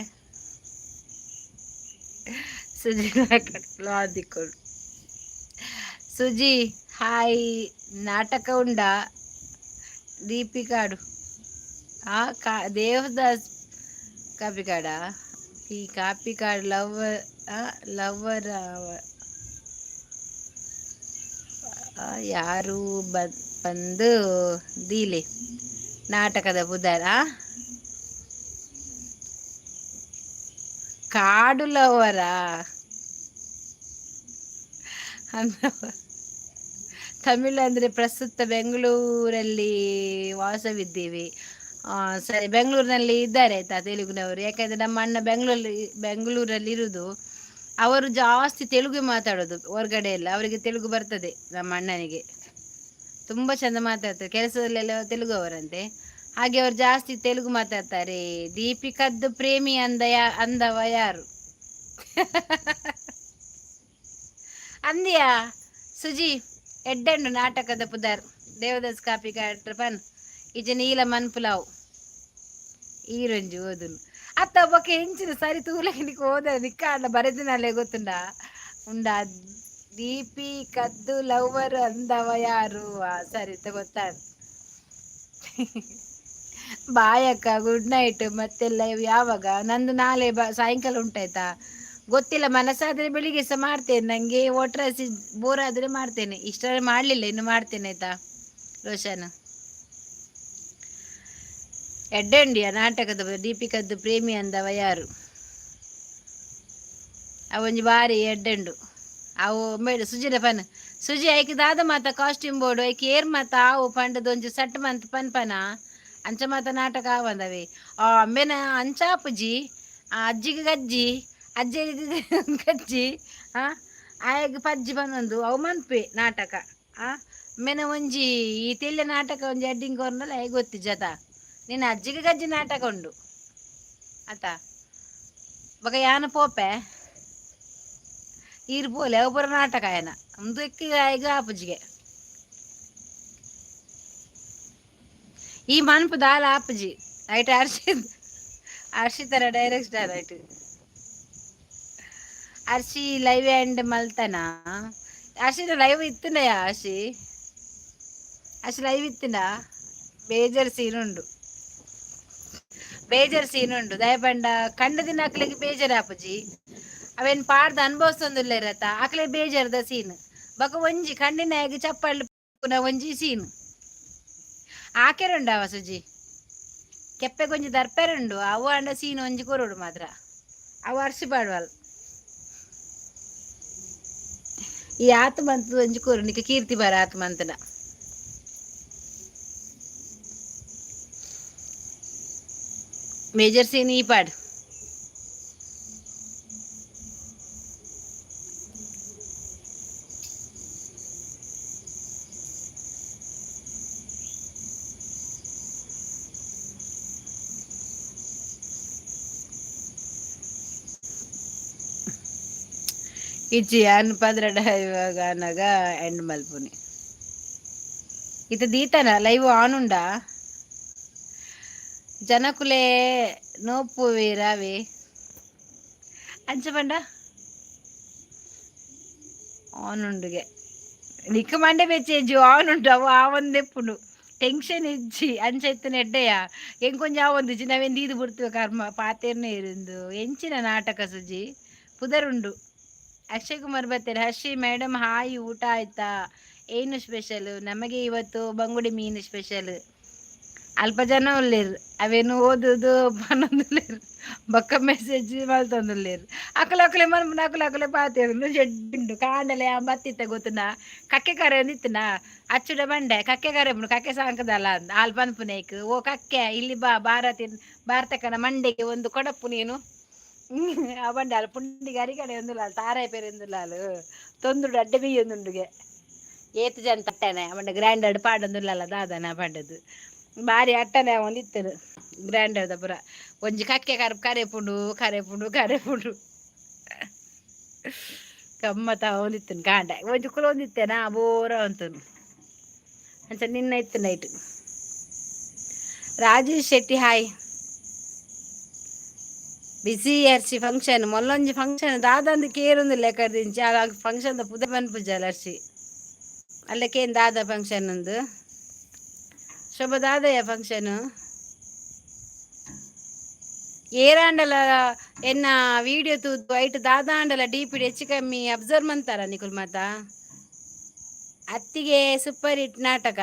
ಸುಜಿ ಲಾನ್ ದಿಕ್ಕೊಡು. ಸುಜಿ ಹಾಯ್. ನಾಟಕ ಉಂಡಾ ದೀಪಿಕಾಡು? ಆ ಕಾ ದೇವದಾಸ್ ಕಾಪಿಕಾಡ, ಈ ಕಾಪಿಕಾಡ್ ಲವ್ ಲವ್ವರ್ ಯಾರು ಬಂದು ದೀಲೆ ನಾಟಕದ ಪುದರ್. ಆ ಕಾಡು ಲವ್ವರಾ ಅಂದ ತಮಿಳು ಅಂದರೆ ಪ್ರಸ್ತುತ ಬೆಂಗಳೂರಲ್ಲಿ ವಾಸವಿದ್ದೀವಿ. ಸರಿ, ಬೆಂಗಳೂರಿನಲ್ಲಿ ಇದ್ದಾರೆ ಆಯ್ತಾ ತೆಲುಗಿನವರು. ಯಾಕಂದರೆ ನಮ್ಮ ಅಣ್ಣ ಬೆಂಗಳೂರಲ್ಲಿ ಬೆಂಗಳೂರಲ್ಲಿ ಇರುವುದು. ಅವರು ಜಾಸ್ತಿ ತೆಲುಗು ಮಾತಾಡೋದು ಹೊರಗಡೆ ಎಲ್ಲ. ಅವರಿಗೆ ತೆಲುಗು ಬರ್ತದೆ. ನಮ್ಮ ಅಣ್ಣನಿಗೆ ತುಂಬ ಚಂದ ಮಾತಾಡ್ತಾರೆ. ಕೆಲಸದಲ್ಲೆಲ್ಲ ತೆಲುಗು ಅವರಂತೆ. ಹಾಗೆ ಅವರು ಜಾಸ್ತಿ ತೆಲುಗು ಮಾತಾಡ್ತಾರೆ. ದೀಪಿಕದ್ದು ಪ್ರೇಮಿ ಅಂದ ಯಾ ಅಂದವ ಯಾರು ಅಂದ್ಯಾ? ಸುಜಿ, ಎಡ್ಡೆಂಡು ನಾಟಕದ ಪುದರ್ ದೇವದಾಸ್ ಕಾಪಿ ಪನ್ ಇಜ ನೀಲ ಮನ್ಪುಲಾವ್ ಈರೊಂಜಿ ಓದುನು ಅತ್ತ ಬೊಕ ಎಂಚಿನ ಸರಿ ತೂಲಕ್ಕೆ ನಿಕ್ ಓದ ನಿಕ್ಕಾಂಡ ಬರೆದಿನಲ್ಲೇ ಗೊತ್ತುಂಡ ಉಂಡ. ದೀಪಿ ಕದ್ದು ಲವ್ವರ್ ಅಂದವ ಯಾರು? ಸರಿ ಗೊತ್ತಾಗ. ಬಾಯ್ ಅಕ್ಕ, ಗುಡ್ ನೈಟ್. ಮತ್ತೆ ಲೈವ್ ಯಾವಾಗ? ನಂದು ನಾಳೆ ಬ ಸಾಯಂಕಾಲ ಉಂಟಾಯ್ತಾ? ಗೊತ್ತಿಲ್ಲ, ಮನಸ್ಸಾದರೆ ಬೆಳಿಗ್ಗೆ ಸಹ ಮಾಡ್ತೇನೆ. ನನಗೆ ಒಟ್ರಾಸಿ ಬೋರ್ ಆದರೆ ಮಾಡ್ತೇನೆ. ಇಷ್ಟರ ಮಾಡಲಿಲ್ಲ, ಇನ್ನು ಮಾಡ್ತೇನೆ ಆಯ್ತಾ? ರೋಷನ್, ಎಡ್ಡೆಂಡಿಯ ನಾಟಕದ ದೀಪಿಕದ್ದು ಪ್ರೇಮಿ ಅಂದವ ಯಾರು? ಅವೊಂಜಿ ಬಾರಿ ಎಡ್ಡೆಂಡು ಅವು ಮೇಡ. ಸುಜಿನ ಪನ್ ಸುಜಿ, ಐಕ್ ದಾದ ಮಾತ ಕಾಸ್ಟ್ಯೂಮ್ ಬೋರ್ಡು, ಐಕ್ ಏರ್ ಮಾತ ಆವು ಪಂಡದೊಂಜಿ ಸಟ್ ಮಂತ್ ಪನ್ ಪನ ಅಂಚ ಮಾತ ನಾಟಕ ಆವಂದವೆ. ಆ ಅಂಬೆನ ಅಂಚಾಪುಜಿ. ಆ ಅಜ್ಜಿಗೆ ಗಜ್ಜಿ, ಅಜ್ಜಿಗೆ ಗಜ್ಜಿ, ಆ ಆಯಗ್ ಪಜ್ಜಿ ಪನ್ನೊಂದು ಅವು ಮನ್ಪೆ ನಾಟಕ. ಆ ಮೆನ ಒಂಜಿ ಈ ತೆಲ್ಯ ನಾಟಕ ಒಂಜಿ ಅಡ್ಡಿಂಗ್ ಕೊರ್ನಲ್ಲ ಆಯ್ ಗೊತ್ತಿಜ್ಜತ. ನಿನ್ನ ಅಜ್ಜಿಗೆ ಗಜ್ಜಿ ನಾಟಕ ಉಂಡು ಆತ. ಬೊಕ ಯಾನ್ ಪೋಪೆ, ಈರ್ ಪೋಲೆ. ಅವು ಪೂರ ನಾಟಕ ಆಯನ ಉಂದು ಎಕ್ಕ್ ಆಯ್ಗ್ ಆಪುಜಿಗೆ. ಈ ಮನ್ಪು ದಾಲ ಆಪುಜಿ ಐಟ್. ಹರ್ಷಿತ್, ಹರ್ಷಿತರ ಡೈರೆಕ್ಟರ್ ಐಟ್. ಹರ್ಷಿ ಲೈವ್ ಆ್ಯಂಡ್ ಮಲ್ತನ. ಹರ್ಷಿತ ಲೈವ್ ಇತ್ತುಂಡಯ? ಹರ್ಷಿ, ಹರ್ಷಿ ಲೈವ್ ಇತ್ತುಂಡ? ಬೇಜಾರ್ ಸೀನ್ ಉಂಡು, ಬೇಜಾರ್ ಸೀನ್ ಉಂಡು. ದಯಪಂಡ ಕಂಡ ದಿನ ಅಕ್ಲೆಗ್ ಬೇಜಾರ್ ಆಪುಜಿ. ಅವೇನ್ ಪಾಡ್ದ್ ಅನುಭವಿಸೊಂದುಲ್ಲೆರತ, ಅಕ್ಲೆ ಬೇಜಾರ್ದ ಸೀನ್. ಬೊಕ ಒಂಜಿ ಕಂಡಿನಾಯಗ್ ಚಪ್ಪಲ್ ಒಂಜಿ ಸೀನ್ ಆಕೆರುಂಡವ. ಸುಜಿ ಕೆಪ್ಪೆಗೊಂಜಿ ದರ್ಪೆರುಂಡು. ಅವು ಅಂಡ ಸೀನ್ ಒಂಜಿ ಕೊರೊಡು ಮಾತ್ರ. ಅವು ಅರ್ಶಿ ಪಾಡುವಲ್. ಈ ಆತ್ ಮಂತ್ ಒಂಜಿ ಕೊರು ನಿಕ ಕೀರ್ತಿ ಬಾರ ಆತ್ ಮಂತನ. ಮೇಜರ್ ಸೀನ್ ಈ ಪಾಡ್. ಇಜ್ಜಿ, ಯಾನ್ 12 ಇವಾಗ ಆನಗ ಎಂಡ್ ಮಲ್ಪುನಿ. ಇತ್ತೆ ದೀತನ ಲೈವ್ ಆನ್ ಉಂಡಾ? ಜನಕುಲೆ ನೋಪುವೆರಾವೆ ಅಂಚ ಪಂಡ ಆನ್ ಉಂಡುಗೆ. ನಿಕ್ಕ ಮಂಡೆ ಬೆಚ್ಚೇಜು. ಆನ್ ಉಂಡು, ಅವು ಆವಂದೆಪ್ಪುಂಡು, ಟೆನ್ಷನ್ ಇಜ್ಜಿ. ಅಂಚ ಇತ್ತಿನ ಎಡ್ಡೆಯ. ಎಂಕೊಂಜಿ ಆವೊಂದಿಜ್ಜಿ, ನಾವೇನು ದೀದು ಬಿಡ್ತೀವಿ. ಕರ್ಮ ಪಾತೆರ್ನೆ ಇರಿಂದು. ಎಂಚಿನ ನಾಟಕ ಸುಜಿ ಪುದರುಂಡು. ಅಕ್ಷಯ್ ಕುಮಾರ್ ಬರ್ತಾರೆ. ಹರ್ಷಿ ಮೇಡಮ್ ಹಾಯ್, ಊಟ ಆಯ್ತಾ? ಏನು ಸ್ಪೆಷಲ್? ನಮಗೆ ಇವತ್ತು ಬಂಗುಡೆ ಮೀನು ಸ್ಪೆಷಲ್. ಅಲ್ಪ ಜನ ಉಲ್ಲೇರು, ಅವೇನು ಓದುದು ಪನ್ನೊಂದುಲ್ಲೇರು, ಬೊಕ್ಕ ಮೆಸೇಜ್ ಮಲ್ತೊಂದುಲ್ಲೇರು. ಅಕುಲು ಅಕುಲೆ ಮನ್ಪುನ, ಅಕುಲು ಅಕುಲೆ ಪಾತೆರು. ಜಡ್ಡುಂಡು ಕಾಂಡಲೆ ಬತ್ತಿತ್ತ ಗೊತ್ತುನ, ಕಕ್ಕೆ ಕರೆ ಒಂದಿತ್ತುನ ಅಚ್ಚುಡ ಬಂಡೆ. ಕಕ್ಕೆ ಕರೆ ಕಕ್ಕೆ ಸಾಂಕದಲ್ಲ ಅಂದ್ ಆಲ್ ಪನ್ಪುನೇಕ್. ಓ ಕಕ್ಕೆ, ಇಲ್ಲಿ ಬಾ, ಭಾರತಿ ಭಾರತಕ್ಕನ ಮಂಡೆಗೆ ಒಂದು ಕೊಡಪ್ಪು ನೀನು. ಆ ಬಂಡೆ ಅಲ್ ಪುಂಡಿಗೆ ಅರಿಕಡೆ ಒಂದುಲಾಲ್ ತಾರಾಯಿ ಪೇರೆ ಒಂದುಲಾಲ್ ತೊಂದುಡು ಅಡ್ಡೆ ಬೀಯೊಂದುಂಡುಗೆ. ಏತ್ ಜನ ತಟ್ಟನೆ ಅವಂಡ ಗ್ರೈಂಡರ್ ಪಾಡೊಂದುಲ್ಲಲ್ಲ ದಾದನ ಪಂಡದು. ಬಾರಿ ಅಟ್ಟನೆ ಒಂದಿತ್ತನು ಗ್ರೈಂಡರ್ದ ಪುರ. ಒಂಜಿ ಕಕ್ಕೆ ಕರ್ ಕರೆಪುಂಡು ಕರೆಪುಂಡು ಕರೆಪುಂಡು, ಗಮ್ಮತ್ತ ಒಂದಿತ್ತನು. ಕಾಂಡ ಒಂಜಿ ಕುಲ ಒಂದಿತ್ತೇನಾ ಬೋರ ಅಂತನು. ಅಂಚ ನಿನ್ನ ಇತ್ತು ನೈಟ್. ರಾಜೇಶ್ ಶೆಟ್ಟಿ ಹಾಯ್. ಬಿಸಿ ಅರ್ಚಿ ಫಂಕ್ಷನ್ ಮೊಲ್ಲೊಂಜಿ ಫಂಕ್ಷನ್ ದಾದಂದು ಕೇರೊಂದು ಲೆಕ್ಕದಿಂಚಿ. ಆ ಫಂಕ್ಷನ್ ಪುದ ಪನ್ಪುಜಾಲ ಅರ್ಚಿ ಅಲ್ಲಕ್ಕೇನು ದಾದ ಫಂಕ್ಷನ್ ಒಂದು ಶೋಭ ದಾದಯ ಫಂಕ್ಷನ್ ಏರಾಂಡಲ ಎನ್ನ ವಿಡಿಯೋ ತೂದು ಐಟ್ ದಾದಾಂಡಲ ಡಿಪಿ ಹೆಚ್ಚು ಕಮ್ಮಿ ಅಬ್ಸರ್ವ್ ಮಂತಾರ ನಿಕುಲ್ ಮಾತ. ಅತ್ತಿಗೆ ಸೂಪರ್ ಹಿಟ್ ನಾಟಕ,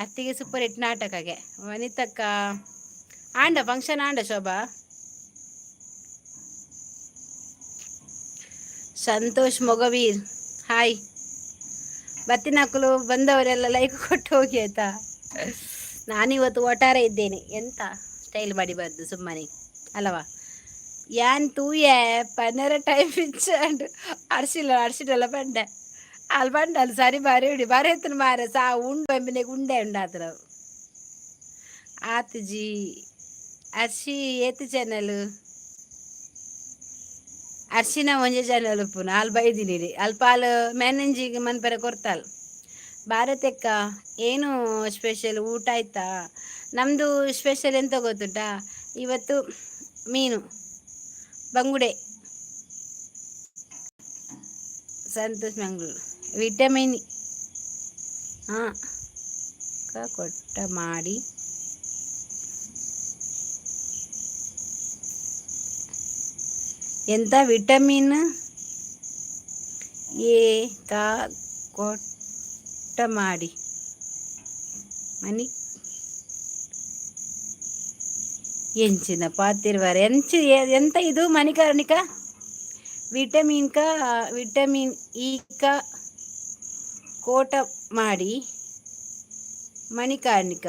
ಅತ್ತಿಗೆ ಸೂಪರ್ ಹಿಟ್ ನಾಟಕಗೆ. ವನಿತಕ್ಕ ಆಂಡ ಫಂಕ್ಷನ್ ಆಂಡ. ಶೋಭಾ, ಸಂತೋಷ್ ಮೊಗವೀರ್ ಹಾಯ್. ಬತ್ತಿನಕ್ಕಲು ಬಂದವರೆಲ್ಲ ಲೈಕ್ ಕೊಟ್ಟು ಹೋಗಿ ಆಯ್ತಾ. ನಾನಿವತ್ತು ಒಟ್ಟಾರೆ ಇದ್ದೇನೆ. ಎಂತ ಸ್ಟೈಲ್ ಮಾಡಿಬಾರ್ದು ಸುಮ್ಮನೆ ಅಲ್ಲವಾ? ಯಾನ್ ತೂಯೆ ಪನ್ನರ ಟೈಮ್ ಇಚ್ಚಾಂಡ್. ಅರ್ಶಿಲ್ಲ ಅರ್ಶಿಡಲ್ಲ ಪಂಡೆ ಅಲ್ಲಿ ಪಂಡ ಅಲ್ಲಿ ಸರಿ ಬಾರಿ ಉಡಿ ಬಾರಿ ಎತ್ತನ ಮಾರೆ ಸಾ ಉಂಡು ಎಂಬಿನೆಗೆ ಉಂಡೆ ಉಂಡಾತ್ರ ಆತುಜಿ. ಅರ್ಶಿ ಏತ್ ಚಾನಲ್? ಅರ್ಶಿನ ಒಂಜೆ ಚಾನಲ್ ಉಪ್ಪುನು. ಅಲ್ ಬೈದಿನಿ ಅಲ್ಪ ಅಲ್ ಮ್ಯಾನೇಜಿಗೆ ಮನ್ಪೆರೆ ಕೊರ್ತಾಲ್. ಭಾರತಕ್ಕ ಏನು ಸ್ಪೆಷಲ್? ಊಟ ಆಯ್ತಾ? ನಮ್ಮದು ಸ್ಪೆಷಲ್ ಎಂತ ಗೊತ್ತುಂಟಾ? ಇವತ್ತು ಮೀನು, ಬಂಗುಡೆ. ಸಂತೋಷ್ ಮಂಗಳೂರು ವಿಟಮಿನ್ ಹಾಂ ಕೊಟ್ಟ ಮಾಡಿ. ಎಂತ ವಿಟಮಿನ್ ಎ ಕ ಕೊಟ್ಟ ಮಾಡಿ ಮನಿ ಎಂಚಿನ ಪಾತಿರ್ವಾರ ಎಂಚ ಎಂತ ಇದು ಮಣಿಕರ್ಣಿಕ ವಿಟಮಿನ್ ಕ ವಿಟಮಿನ್ ಇ ಕ ಕೋಟ ಮಾಡಿ ಮಣಿಕಾರ್ಣಿಕ.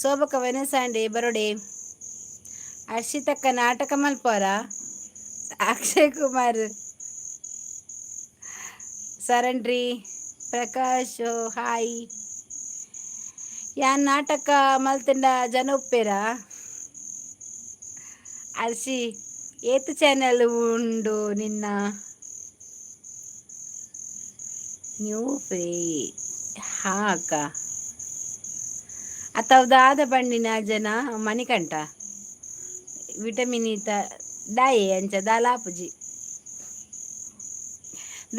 ಸೋಬಕ ವೆನಸಾಂಡೆ ಬರೋಡೆ. ಅರ್ಷಿತಕ್ಕ ನಾಟಕ ಮಲ್ಪೋರ? ಅಕ್ಷಯ್ ಕುಮಾರ್ ಸರಣ್ರಿ. ಪ್ರಕಾಶ್ ಹಾಯ್. ಯಾನ್ ನಾಟಕ ಮಲ್ತಿಂಡ ಜನ ಉಪ್ಪೇರ? ಅರ್ಶಿ ಏತ್ ಚಾನೆಲ್ ಉಂಡು ನಿನ್ನ? ನ್ಯೂ ಫ್ರೀ ಹಾ ಅಕ್ಕ. ಅತ್ತವ್ದಾದ ಬಂಡಿನ ಜನ ಮಣಿಕಂಠ ವಿಟಮಿನ್ ಈತ ದಾಯೆ ಅಂಚ ದಾಲಾಪುಜಿ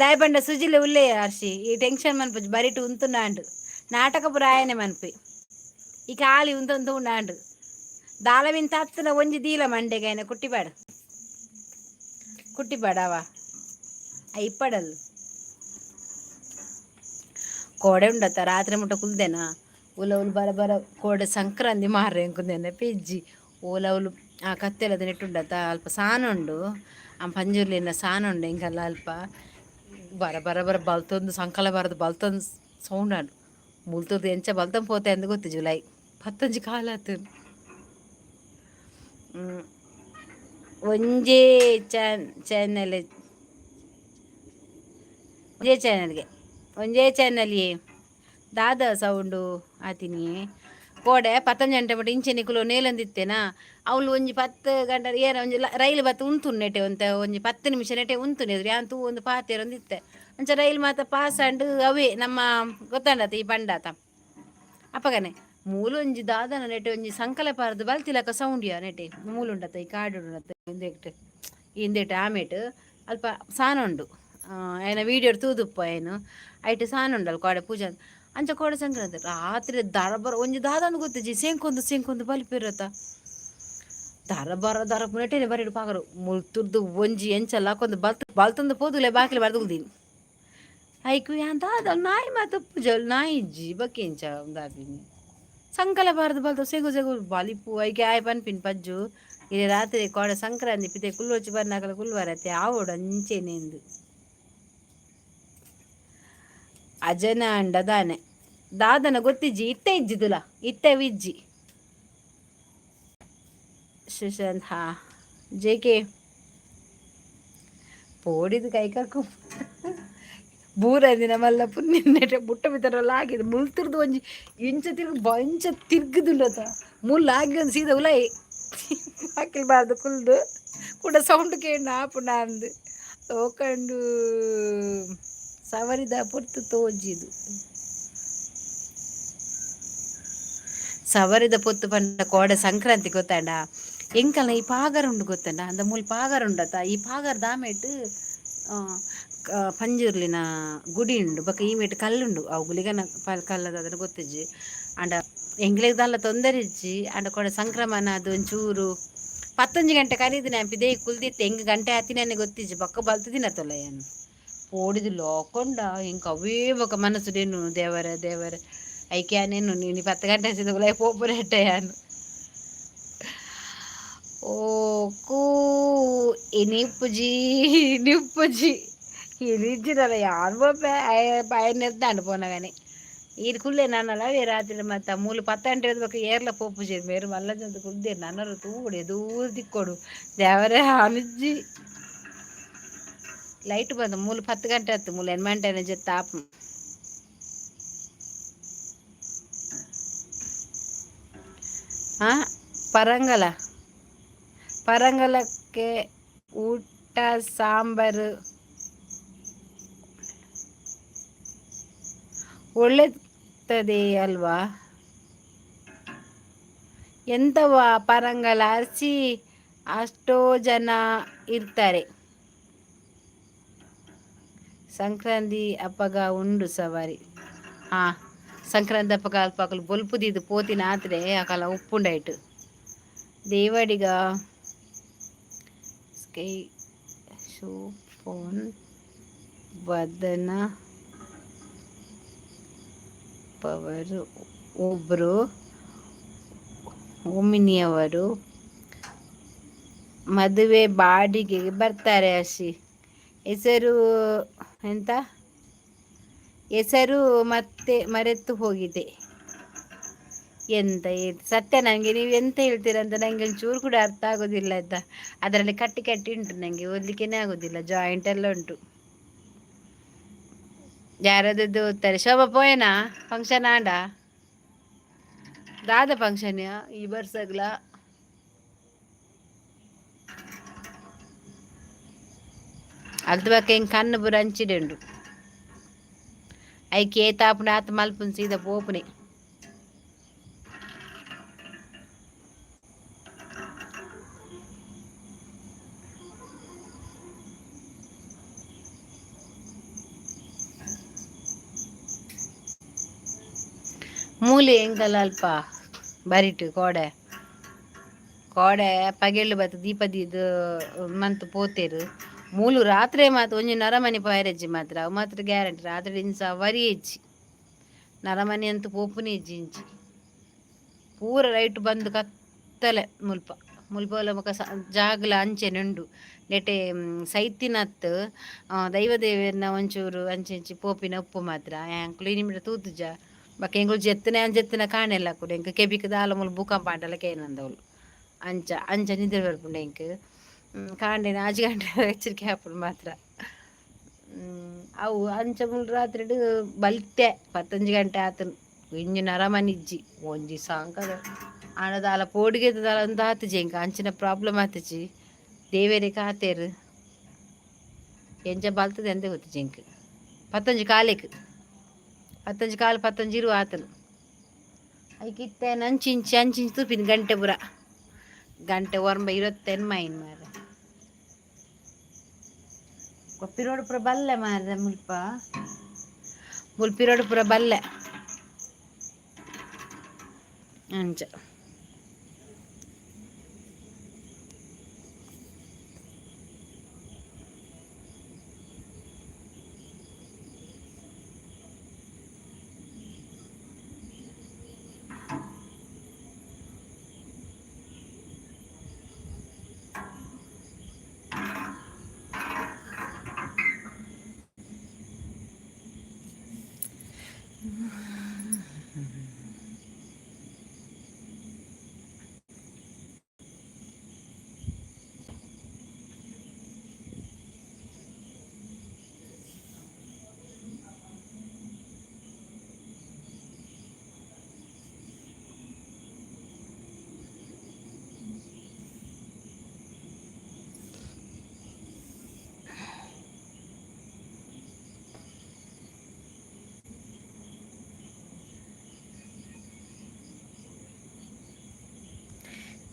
ದಾಯ ಪಂಡ ಸುಜಿಲೆ ಉಲ್ಲೆ. ಅರ್ಶಿ ಈ ಟೆನ್ಷನ್ ಮನ್ಪುಜಿ, ಬರಿಟು ಉಂತುಂಡಾಂಡು. ನಾಟಕ ಪೂರ ಆಯನೆ ಮನ್ಪಿ. ಈ ಖಾಲಿ ಉಂತೊಂದು ಉಂಡಾಂಡು. ದಾಲವಿನ್ ತಾತ್ತನ ಒಂಜಿ ದೀಲ ಮಂಡೆಗಾಯನ ಕುಟ್ಟಿಪಾಡು ಕುಟ್ಟಿಪಾಡವ ಇಪ್ಪಡಲ್ ಕೋಡೆ ಉಂಡತ್ತ. ರಾತ್ರಿ ಮುಟ್ಟ ಕುಲ್ದೆನಾ ಉಲ ಉಲು ಬರ ಬರ ಕೋಡೆ ಸಂಕ್ರಾಂತಿ ಮಾರ್ರೆ ಎಂಕುಂದೆನ ಪಿಜ್ಜಿ ಓಲ ಉಲು. ಆ ಕತ್ತೆಲದ ನೆಟ್ಟುಂಡತ್ತ ಅಲ್ಪ ಸಾನ ಉಂಡು. ಆ ಪಂಜುರ್ಲಿನ ಸಾನ ಉಂಡು ಎಂಕಲ್ಲ. ಅಲ್ಪ ಬರ ಬರ ಬರ ಬಲ್ತೊಂದು ಸಂಕಲ ಬರದು ಬಲ್ತೊಂದು ಸೌಂಡ್ ಆಂಡು. ಮುಲ್ತುರ್ದು ಎಂಚ ಬಲ್ತೊಂದು ಪೋತೆ ಅಂದ್ ಗೊತ್ತು. ಜುಲೈ ಪತ್ತೊಂಜಿ ಕಾಲ ಆತು. ಒಂಜೇ ಚಾನೆಲ್, ಒಂಜೇ ಚಾನಲ್ಗೆ, ಒಂಜೇ ಚಾನಲ್. ದಾದ ಸೌಂಡು ಆತಿನಿ? ಕೋಡೆ ಪತ್ತೊಂಜಿ ಗಂಟೆ ಮುಟ್ಟ ಇಂಚೆ ನಿಕುಲು ನೇಲೊಂದಿತ್ತೇನಾ ಅವ್ಲು ಒಂಜಿ 10 ಗಂಟೆ ಏರ ಒಂಜಿ ರೈಲ್ ಬತ್ತು ಉಂತು ನೆಟೆ ಒಂತ ಒಂಜಿ 10 ನಿಮಿಷ ನೆಟೆ ಉಂತು ಎದುರು ಯಾನ್ ತೂ ಒಂದು ಪಾತೆರೊಂದಿತ್ತೆ. ಅಂಚ ರೈಲ್ ಮಾತ ಪಾಸ್ ಆಂಡ್. ಅವೇ ನಮ್ಮ ಗೊತ್ತಾಂಡತ ಈ ಪಂಡಾತ ಅಪ್ಪಗನೆ ಮೂಲೊಂಜಿ ದಾದನ ನೆಟೆ ಒಂಜಿ ಸಂಕಲ ಪಾರ್ದು ಬಲ್ತಿಲಕ ಸೌಂಡಿಯ ನೆಟೆ ಮೂಲುಂಡತ ಈ ಕಾಡು ಉಂಡತ ಇಂದೆಟ್ ಇಂದೆಟ್ ಆಮೇಟ್ ಅಲ್ಪ ಸಾನ ಉಂಡು. ಆಯ್ನ ವೀಡಿಯೋ ತೂದುಪ್ಪ ಏನು ಐಟ್ ಸಾನ ಉಂಡಲ್ ಕೋಡೆ ಪೂಜೆ. ಅಂಚ ಕೋಡೆ ಸಂಕ್ರಾಂತಿ ರಾತ್ರಿ ದರಬರ ಒಂಜಿ ದಾದನ ಗೊತ್ತಿಜ್ಜಿ, ಸೇಂಕೊಂದು ಸೇಂಕೊಂದು ಬಲಿಪಿರತ್ತ ದರ ಬರ ದರ ನೆಟ್ಟೆನೆ ಬರಿಡು ಪಾಕರು ಮುಲ್ತುರ್ದು ಒಂಜಿ ಎಂಚಲ್ಲ ಹಾಕೊಂದು ಬಲ್ತ್ ಬಲ್ತಂದು ಪೋದುಲೆ ಬಾಕಿಲು ಬರ್ದು. ಐಕು ಯಾನ್ ದಾದ ನಾಯಿ ಮಾತ ಪೂಜೆ ನಾಯಿ ಇಜ್ಜಿ ಬಕ್ಕೆ ಎಂಚ ದಾಪಿನಿ ಸಂಕಲ ಬಾರದು ಬಲ್ತ ಸೆಗು ಸೆಗು ಬಲಿಪು. ಐಕೆ ಆಯ್ ಪನ್ಪಿನ್ ಪಜ್ಜು ಇಲ್ಲಿ ರಾತ್ರಿ ಕೋಡೆ ಸಂಕ್ರಾಂತಿ ಪಿತೆ ಕುಲ್ಲೊಚ್ಚಿ ಬರ್ನಾಕಲ ಕುಲ್ವರತ್ತೆ ಆವೋಡು ಅಂಚೆನೆಂದು. ಅಜನ ಅಂಡ ದಾನೆ ದಾದನ ಗೊತ್ತಿಜ್ಜಿ, ಇತ್ತೆ ಇಜ್ಜಿದುಲ ಇತ್ತೆ ವಿಜ್ಜಿ. ಸುಶಾಂತ್ ಹಾ ಜೆ ಕೆ ಪೋಡಿದು ಕೈ ಕಕ್ಕು ಬೂರಂದಿನ ಮಲ್ಲ ಪುಣ್ಯ ಬುಟ್ಟ ಬಿತ್ತರಲ್ಲ ಆಗಿದೆ. ಮುಲ್ತಿರ್ದು ಒಂಜಿ ಇಂಚ ತಿರ್ಗು ಇಂಚ ತಿರ್ಗುದುಂಡತ ಮುಲ್ಲು ಆಗಿ ಒಂದು ಸೀದಾ ಉಲಾಯಿ ಬಾರ್ದು ಕುಲ್ದು ಕೂಡ ಸೌಂಡ್ ಕೇಂಡ ಆಪುಂಡ ಅಂದು ತೋಕಂಡು ಸವರಿದ ಪೊರ್ತು ತೋಜಿದು. ಸವರಿದ ಪೊತ್ತು ಪಂಡ ಕೋಡೆ ಸಂಕ್ರಾಂತಿ ಗೊತ್ತಾಂಡ. ಎಂಕಲ್ನ ಈ ಪಾಗರ ಉಂಡು ಗೊತ್ತಂಡ ಅಂದ ಮೂಲು ಪಾಗರ ಉಂಡತ. ಈ ಪಾಗರ ದಾಮೇಟ್ ಪಂಜುರ್ಲಿನ ಗುಡಿ ಉಂಡು. ಬೊಕ ಈ ಮೇಟ್ ಕಲ್ಲುಂಡು. ಅವು ಗುಳಿಗನ ಕಲ್ಲದ ಅದನ್ನ ಗೊತ್ತಿಜ್ಜಿ. ಅಂಡ ಎಂಕ್ಲೆಗ್ ದಾಲ ತೊಂದರೆ ಇಜ್ಜಿ. ಅಂಡ ಕೋಡೆ ಸಂಕ್ರಮಣ ಅದು ಒಂಚೂರು 11 ಗಂಟೆ ಕರೀದಿನ ಪಿದೈ ಕುಲ್ದಿತ್ತೆ. ಎಂಕ್ ಗಂಟೆ ಆತಿನ ಗೊತ್ತಿಜ್ಜಿ. ಬೊಕ್ಕ ಬಲ್ತುದಿನ ತೊಲಯನ್ ಪೋಡಿದು ಲೋಕೊಂಡ ಎಂಕ್ ಅವೇ ಬೊಕ ಮನಸ್ಸುಡೇನು ದೇವರ ದೇವರ ಐಕೆ ನೇನು ನೀನು 10 ಗಂಟೆ ಸಿದಗುಲ ಪೋಪುರೆಟ್ಟೆ ಯಾನ್ ಓ ಕೂ ಇನಿಪ್ಪುಜಿ ಇನಿಪ್ಪುಜಿ ಇನಿಜ್ಜಿನಲ್ಲ ಯಾನ್ ಪೋಪೆ ಬಾಯ ನೆರ್ದಾಂಡ್ ಪೋನಗನೆ ಈರ್ ಕುಲ್ಲೆ ನಾನಲ್ಲ ಅವೇ ರಾತ್ರಿ ಮತ್ತ ಮೂಲು 10 ಗಂಟೆ ಬೊಕ ಏರ್ಲ ಪೋಪುಜೆರ್ ಮೇರು ಮಲ್ಲ ಜನ ಕುಲ್ದೇರ್ ನನರು ತೂವೊಡು ಎದೂರು ದಿಕ್ಕೊಡು ದೇವರೇ ಆನಿಜ್ಜಿ. ಲೈಟ್ ಬಂದು ಮೂಲು 10 ಗಂಟೆ ಆತು ಮೂಲು ಎನ್ಮಂಟೆನ ಜೆತ್ತ ಆಪು. ಪರಂಗಲ ಪರಂಗಲಕ್ಕೆ ಊಟ ಸಾಂಬಾರು ಒಳ್ಳೆತ್ತದೆ ಅಲ್ವಾ? ಎಂತವ ಪರಂಗಲ ಅರ್ಸಿ ಅಷ್ಟೋ ಜನ ಇರ್ತಾರೆ. ಸಂಕ್ರಾಂತಿ ಅಪ್ಪಗ ಉಂಡು ಸವಾರಿ. ಹಾ ಸಂಕ್ರಾಂತಿ ಅಪ್ಪಗ ಅಲ್ಪ ಅಕುಲು ಬೊಲ್ಪು ದೀದ್ ಪೋತಿನ ಆತ್ರೆ ಅಕಲ ಉಪ್ಪುಂಡೈಟ್ ದೇವಡಿಗ ಸ್ಕೈ ಶೋ ಫೋನ್ ವದನ ಪವರು ಒಬ್ಬರು ಓಮಿನಿಯವರು ಮದುವೆ ಬಾಡಿಗೆಗೆ ಬರ್ತಾರೆ. ಅಶಿ ಹೆಸರು ಎಂತ ಹೆಸರು ಮತ್ತೆ ಮರೆತು ಹೋಗಿದೆ. ಎಂತ ಸತ್ಯ ನನಗೆ ನೀವು ಎಂತ ಹೇಳ್ತೀರಂತ ನನಗೆ ಒಂಚೂರು ಕೂಡ ಅರ್ಥ ಆಗೋದಿಲ್ಲ ಆಯ್ತಾ. ಅದರಲ್ಲಿ ಕಟ್ಟಿ ಕಟ್ಟಿ ಉಂಟು, ನನಗೆ ಓದಲಿಕ್ಕೇನೆ ಆಗೋದಿಲ್ಲ. ಜಾಯಿಂಟ್ ಎಲ್ಲ ಉಂಟು. ಯಾರದ್ದು ಓದ್ತಾರೆ. ಶೋಭಾ ಪೋಯನಾ ಫಂಕ್ಷನ್ ಆಂಡ ದಾದ ಫಂಕ್ಷನ್ ಈ ಬರ್ಸಗ್ಲ ಅಲ್ತ ಬೊಕ ಎಂಕ್ ಕಣ್ಣು ಪೂರ ಅಂಚಿಡೆ ಉಂಡು. ಐಕ್ ಏತ್ ಆಪುಂಡು ಆತ್ ಮಲ್ಪುನು ಸೀದಾ ಪೋಪುನೆ. ಮೂಲೆ ಎಂಕಲ ಅಲ್ಪ ಬರಿಟ್ ಕೋಡೆ ಕೋಡೆ ಪಗೆಲ್ ಬತ್ತ್ ದೀಪ ದೀದ್ ಮಂತ್ ಪೋತೆರ್. ಮೂಲು ರಾತ್ರೆ ಮಾತ ಒಂಜಿ ನರಮನಿ ಪೋಯೆರೆಜ್ಜಿ ಮಾತ್ರ ಅವು ಮಾತ್ರ ಗ್ಯಾರಂಟಿ. ರಾತ್ರೆ ಇಂಚ ಸವಾರಿ ಇಜ್ಜಿ, ನರಮನಿ ಅಂತೂ ಪೋಪುನೇ ಇಜ್ಜಿ ಇಂಚಿ. ಪೂರ ಲೈಟ್ ಬಂದ್ ಕತ್ತಲೆ ಮುಲ್ಪ ಮುಲ್ಪ ಬೊಕ ಜಾಗಲ ಅಂಚೆನೆ ಉಂಡು. ನೆಟೆ ಸೈತಿನತ್ ದೈವ ದೇವೆರ್ನ ಒಂಚೂರು ಅಂಚೆ ಇಂಚಿ ಪೋಪಿನ ಉಪ್ಪು ಮಾತ್ರ. ಎಂಕುಲು ಇನಿಮಿಟ ತೂತುಜ. ಬೊಕ ಎಂಕುಲು ಜೆತ್ತುನೆ ಅಂಜೆತ್ತಿನ ಕಾಣೆಲ್ಲ ಕೂಡ ಎಂಕ್ ಕೆಬಿಕ್ ದಾಲ ಮೂಲು ಭೂಕಂಪ ಆಂಡಲ ಕೇನಂದವ್ಲು. ಅಂಚ ಅಂಚ ನಿದ್ರೆ ಬರ್ಪುಂಡು ಎಂಕ್. ಕಾಂಡೆ 4 ಗಂಟೆ ಎಚ್ಚರಿಕೆ ಆಪುಂಡು ಮಾತ್ರ. ಅವು ಅಂಚ ಮೂಲು ರಾತ್ರಿಡ್ ಬಲ್ತೆ 11 ಗಂಟೆ ಆತುಂಡು. ಇಂಜಿನ ಅರಮನೆ ಇಜ್ಜಿ ಒಂಜಿ ಸಾಂಕದ ಆಂಡ ದಾಲ ಪೋಡಿಗೆ ದಾಲ ಒಂದು ಆತಿಜಿ ಎಂಕ ಅಂಚಿನ ಪ್ರಾಬ್ಲಮ್ ಆತಿಜಿ. ದೇವೆರೆ ಕಾತೇರು ಎಂಚ ಬಲ್ತದೆ ಎಂತ ಗೊತ್ತಿಜಿ ಎಂಕ್. ಪತ್ತೊಂಜಿ ಕಾಲೇಕ್ ಪತ್ತೊಂಜಿ ಕಾಲು ಪತ್ತೊಂಜಿ ಇರುವ ಆತನು. ಐಕ್ ಇತ್ತೆ ಅಂಚಿಂಚಿ ಅಂಚಿಂಚಿ ತೂಪಿನ ಗಂಟೆ ಪೂರ ಗಂಟೆ ಒರ್ಂಬ ಇರತ್ತೆನ್ಮ ಐನ್ ಮಾರ್ರೆ. ಪಿರೋಡು ಪೂರ ಬಲ್ಲೆ ಮಾರ್ರೆ. ಮುಲ್ಪ ಮುಲ್ಪ ಪಿರೋಡು ಪೂರ ಬಲ್ಲೆ ಅಂಚ.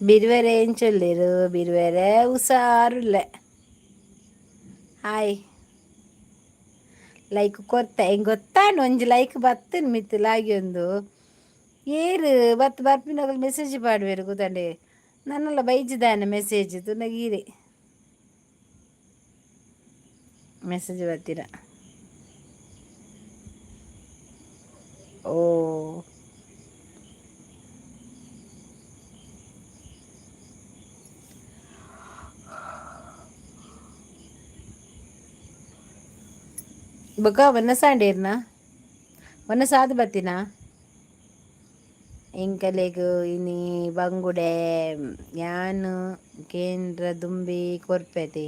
ಬಿರುವೆರೆ ಎಂಚೊಲ್ಲೆರ್? ಬಿರುವೆರೆ ಹುಷಾರುಲ್ಲೆ. ಹಾಯ್, ಲೈಕ್ ಕೊರ್ತೆ. ಎಂಕ್ ಗೊತ್ತಾಂಡ್ ಒಂಜಿ ಲೈಕ್ ಬತ್ತನ್ ಮಿತ್ತ್ ಲಾಗಿಯೊಂದು. ಏರ್ ಬತ್ ಬರ್ಪಿನಕುಲು ಮೆಸೇಜ್ ಪಾಡುವೆರ್ ಕೂತಂಡೆ. ನನ್ನಲ ಬೈಜಿದಾನೆ ಮೆಸೇಜ್ ತೂನಗ ಈರೆ ಮೆಸೇಜ್ ಬತ್ತೀರ. ಓ ಬೊಕ ವನಸಾಂಡೇರ್ನ ವನಸಾದ್ ಬತ್ತಿನ ಎಂಕಲೆಗ್ ಇನಿ ಬಂಗುಡೆ. ಯಾನ್ ಕೇಂದ್ರ ದುಂಬಿ ಕೊರ್ಪೆತೆ.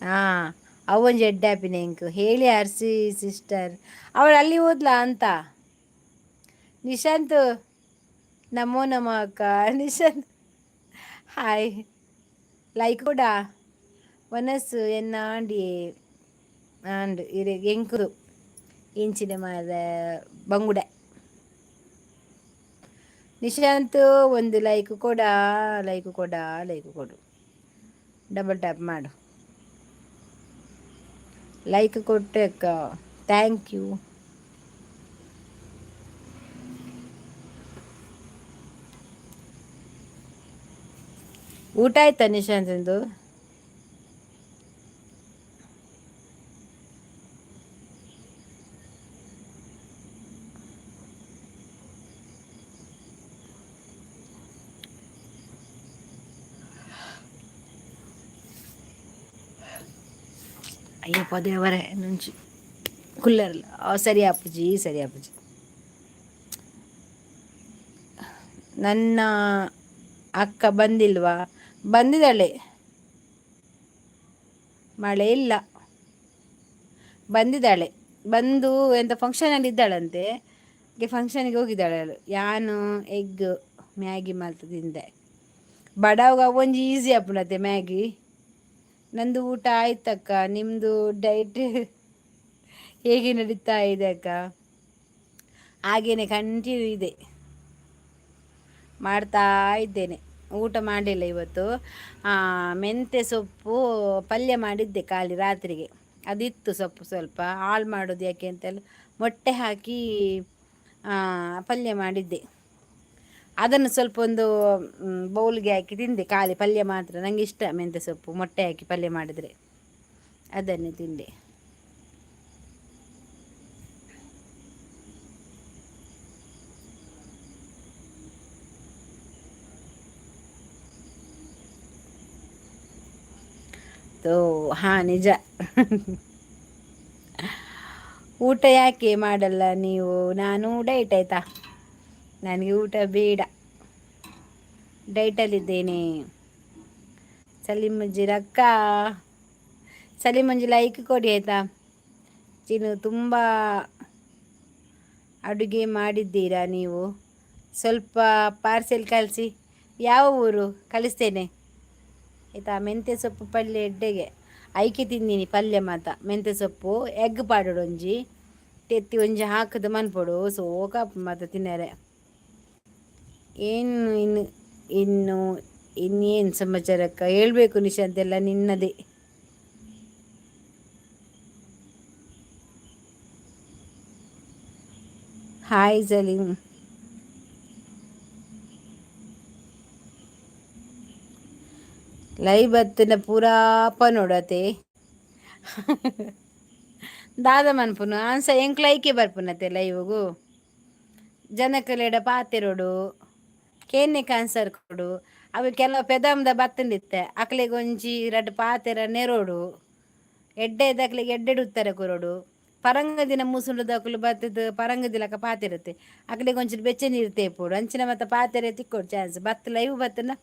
ಹಾಂ, ಅವೊಂಜಿ ಎಡ್ಡೆ ಆಪಿನ ಎಂಕ್ ಹೇಳಿ ಅರ್ಸಿ ಸಿಸ್ಟರ್. ಅವಳು ಅಲ್ಲಿ ಹೋದ್ಲಾ ಅಂತ. ನಿಶಾಂತ್, ನಮೋ ನಮಃ ಅಕ್ಕ. ನಿಶಾಂತ್ ಹಾಯ್, ಲೈಕ್ ಕೂಡ. ವನಸ್ಸು ಎನ್ನ ಆಂಡಿ ಆಂಡ್ ಇರೆ ಎಂಕುದು ಇಂಚಿನ ಮಾರ್ರೆ ಬಂಗುಡೆ. ನಿಶಾಂತ್, ಒಂದು ಲೈಕ್ ಕೊಡ, ಲೈಕ್ ಕೊಡ, ಲೈಕ್ ಕೊಡು. ಡಬಲ್ ಟ್ಯಾಪ್ ಮಾಡು. ಲೈಕ್ ಕೊಟ್ಟೆ ಅಕ್ಕ, thank you. ಊಟ ಆಯ್ತಾ ನಿಶಾಂತಂದು? ಅಯ್ಯಪ್ಪ ದೇವರೇ, ನುಂಚಿ ಕುಲ್ಲರಲ್ಲ. ಸರಿ ಅಪ್ಪುಜಿ, ಸರಿ ಅಪ್ಪುಜಿ. ನನ್ನ ಅಕ್ಕ ಬಂದಿಲ್ವಾ? ಬಂದಿದ್ದಾಳೆ. ಮಳೆ ಇಲ್ಲ, ಬಂದಿದ್ದಾಳೆ. ಬಂದು ಎಂತ ಫಂಕ್ಷನಲ್ಲಿ ಇದ್ದಾಳಂತೆ. ಫಂಕ್ಷನಿಗೆ ಹೋಗಿದ್ದಾಳೆ ಅವಳು. ಯಾನು ಎಗ್ ಮ್ಯಾಗಿ ಮಲ್ತ್ ತಿಂದೆ. ಬಡವಾಗ ಒಂಜಿ ಈಸಿ ಆಪುಂಡತೆ ಮ್ಯಾಗಿ. ನಂದು ಊಟ ಆಯ್ತಕ್ಕ. ನಿಮ್ಮದು ಡೈಟ್ ಹೇಗೆ ನಡೀತಾ ಇದೆ ಅಕ್ಕ? ಹಾಗೇನೆ ಕಂಟಿನ್ಯೂ ಇದೆ, ಮಾಡ್ತಾ ಇದ್ದೇನೆ. ಊಟ ಮಾಡಲಿಲ್ಲ ಇವತ್ತು. ಮೆಂತ್ಯ ಸೊಪ್ಪು ಪಲ್ಯ ಮಾಡಿದ್ದೆ ಖಾಲಿ ರಾತ್ರಿಗೆ, ಅದಿತ್ತು ಸೊಪ್ಪು ಸ್ವಲ್ಪ. ಹಾಳು ಮಾಡೋದು ಯಾಕೆ ಅಂತೆಲ್ಲ ಮೊಟ್ಟೆ ಹಾಕಿ ಪಲ್ಯ ಮಾಡಿದ್ದೆ. ಅದನ್ನು ಸ್ವಲ್ಪ ಒಂದು ಬೌಲ್ಗೆ ಹಾಕಿ ತಿಂದೆ, ಖಾಲಿ ಪಲ್ಯ ಮಾತ್ರ. ನನಗೆ ಇಷ್ಟ ಮೆಂತ್ಯ ಸೊಪ್ಪು ಮೊಟ್ಟೆ ಹಾಕಿ ಪಲ್ಯ ಮಾಡಿದರೆ, ಅದನ್ನೇ ತಿಂದೆ. ತೋ ಹಾಂ, ನಿಜ. ಊಟ ಯಾಕೆ ಮಾಡಲ್ಲ ನೀವು? ನಾನು ಡೈಟ್ ಆಯಿತಾ, ನನಗೆ ಊಟ ಬೇಡ, ಡೈಟಲ್ಲಿದ್ದೇನೆ. ಸಲೀಂ ರಕ್ಕ, ಸಲೀಂ ಮಂಜು ಲೈಕ್ ಕೊಡಿ ಆಯಿತಾ. ಚಿನ್ನು ತುಂಬ ಅಡುಗೆ ಮಾಡಿದ್ದೀರಾ ನೀವು? ಸ್ವಲ್ಪ ಪಾರ್ಸೆಲ್ ಕಳಿಸಿ. ಯಾವ ಊರು? ಕಳಿಸ್ತೇನೆ, ಆಯಿತಾ? ಮೆಂತ್ಯ ಸೊಪ್ಪು ಪಲ್ಯ ಎಡ್ಡೆಗೆ ಐಕೆ ತಿಂದೀನಿ. ಪಲ್ಯ ಮಾತ ಮೆಂತ್ಯ ಸೊಪ್ಪು ಎಗ್ ಪಾಡೋಡು, ಒಂಜಿ ತೆತ್ತಿ ಒಂಜಿ ಹಾಕದ ಮನ್ಪೊಡು, ಸೋಕಾಪು ಮಾತ ತಿನ್ನರೆ. ಏನು ಇನ್ನು ಇನ್ನು ಇನ್ನೇನು ಸಮಾಚಾರಕ್ಕ? ಹೇಳ್ಬೇಕು ನಿಶಾಂತ್, ಎಲ್ಲ ನಿನ್ನದೇ. ಹಾಯ್ ಸಲೀಂ. ಲೈವ್ ಬತ್ತಿನ ಪೂರಾ ನೋಡತೆ. ದಾದ ಮನ್ಪುನು ಆನ್ಸ? ಎಂಕ್ಲ ಐಕೆ ಬರ್ಪುನತೆ ಲೈವ್ಗು. ಜನಕಲೆಡ ಪಾತೆರೊಡು, ಕೇನ್ನೆಕ್ ಆನ್ಸರ್ ಕೊಡು. ಅವು ಕೆಲವು ಪೆದಂದ ಬತ್ತಂದಿತ್ತೆ, ಅಕ್ಲೆಗ್ ಒಂಜಿ ರಡ್ಡ್ ಪಾತೆರ ನೆರೊಡು. ಎಡ್ಡೆ ದಕ್ಲೆಗ್ ಎಡ್ಡೆಡ್ ಉತ್ತರ ಕೊರೊಡು. ಪರಂಗ ದಿನ ಮುಸುಂಡುದಕುಲು ಬತ್ತದ್ ಪರಂಗ ದಿಲಕ ಪಾತೆರತ್ತೆ, ಅಕ್ಲೆಗ್ ಒಂಚೂರು ಬೆಚ್ಚ ನೀರು ತೇಪೊಡು. ಅಂಚಿನ ಮತ್ತೆ ಪಾತೆರ ತಿಕ್ಕೊಡು. ಚಾನ್ಸ್ ಬತ್ತು ಲೈವ್ ಬತ್ತನ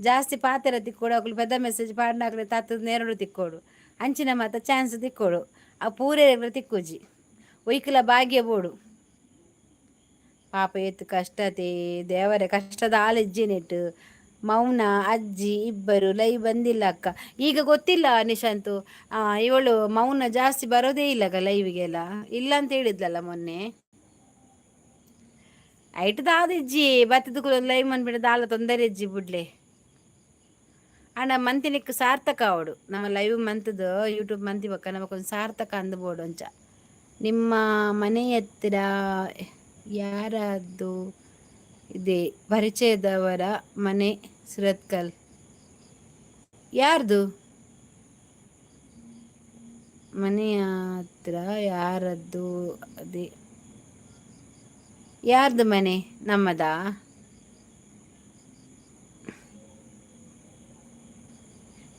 ಜಾಸ್ತಿ ಪಾತೆರ ತಿಕ್ಕೊಡು. ಅಕುಲು ಪೆದ ಮೆಸೇಜ್ ಪಾಡ್ನ ಅಕ್ಲೆ ತತ್ತದ ನೆರಡು ತಿಕ್ಕೊಡು. ಅಂಚಿನ ಮಾತ ಚಾನ್ಸ್ ತಿಕ್ಕೊಡು. ಆ ಪೂರೇ ತಿಕ್ಕುಜಿ. ಒಯ್ಕುಲ ಭಾಗ್ಯ ಬೋಡು. ಪಾಪ, ಏತ್ ಕಷ್ಟತೆ ದೇವರೇ. ಕಷ್ಟದ ಆಲೆಜ್ಜಿನೆಟ್. ಮೌನ ಅಜ್ಜಿ ಇಬ್ಬರು ಲೈವ್ ಬಂದಿಲ್ಲ ಅಕ್ಕ ಈಗ. ಗೊತ್ತಿಲ್ಲ ನಿಶಾಂತು. ಇವಳು ಮೌನ ಜಾಸ್ತಿ ಬರೋದೇ ಇಲ್ಲ ಲೈವಿಗೆಲ್ಲ. ಇಲ್ಲ ಅಂತ ಹೇಳಿದ್ಲಲ್ಲ ಮೊನ್ನೆ. ಐಟ್ ದಾದಿಜ್ಜಿ ಬತ್ತದ ಲೈವ್ ಮನ್ಬಿಡ ದಾಲ ತೊಂದರೆ ಇಜ್ಜಿ, ಬುಡ್ಲೆ. ಅಣ್ಣ, ಮಂತಿನಿಕ್ ಸಾರ್ಥಕ ಅವಡು. ನಮ್ಮ ಲೈವ್ ಮಂತದ್ದು ಯೂಟ್ಯೂಬ್ ಮಂತಿ ಬಕ್ಕ ನಮಕೊಂದು ಸಾರ್ಥಕ ಅಂದ್ ಬೋಡು ಅಂಚ. ನಿಮ್ಮ ಮನೆ ಹತ್ತಿರ ಯಾರದ್ದು ಇದೆ ಪರಿಚಯದವರ ಮನೆ ಸುರತ್ಕಲ್? ಯಾರ್ದು ಮನೆಯ ಹತ್ರ ಯಾರದ್ದು ಅದೇ? ಯಾರ್ದು ಮನೆ? ನಮ್ಮದಾ?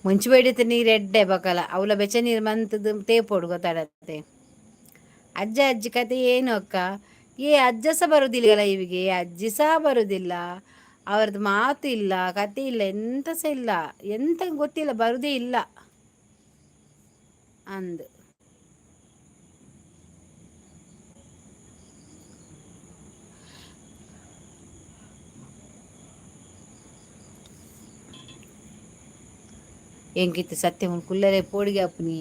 ಮುಂಚೆ ಬೇಡಿತ ನೀರು ಎಡ್ಡೆ ಬಕಲ ಅವಲ ಬೆಚ್ಚ ನೀರು ಮಂತದ್ದು ತೇಪೋಡು, ಗೊತ್ತಾಡತ್ತೆ. ಅಜ್ಜ ಅಜ್ಜಿ ಕತೆ ಏನು ಅಕ್ಕ? ಏ, ಅಜ್ಜ ಸಹ ಬರುವುದಿಲ್ಲ ಇವಿಗೆ. ಅಜ್ಜಿ ಸಹ ಬರುವುದಿಲ್ಲ. ಅವ್ರದ್ದು ಮಾತು ಇಲ್ಲ, ಕತೆ ಇಲ್ಲ, ಎಂತ ಸಹ ಇಲ್ಲ. ಎಂತ ಗೊತ್ತಿಲ್ಲ, ಬರುವುದೇ ಇಲ್ಲ ಅಂದು. ಎಂಕಿತ್ತು ಸತ್ಯ ಕುಲ್ಲರೆ ಪೋಡಿಗೆ ಅಪ್ಪನಿ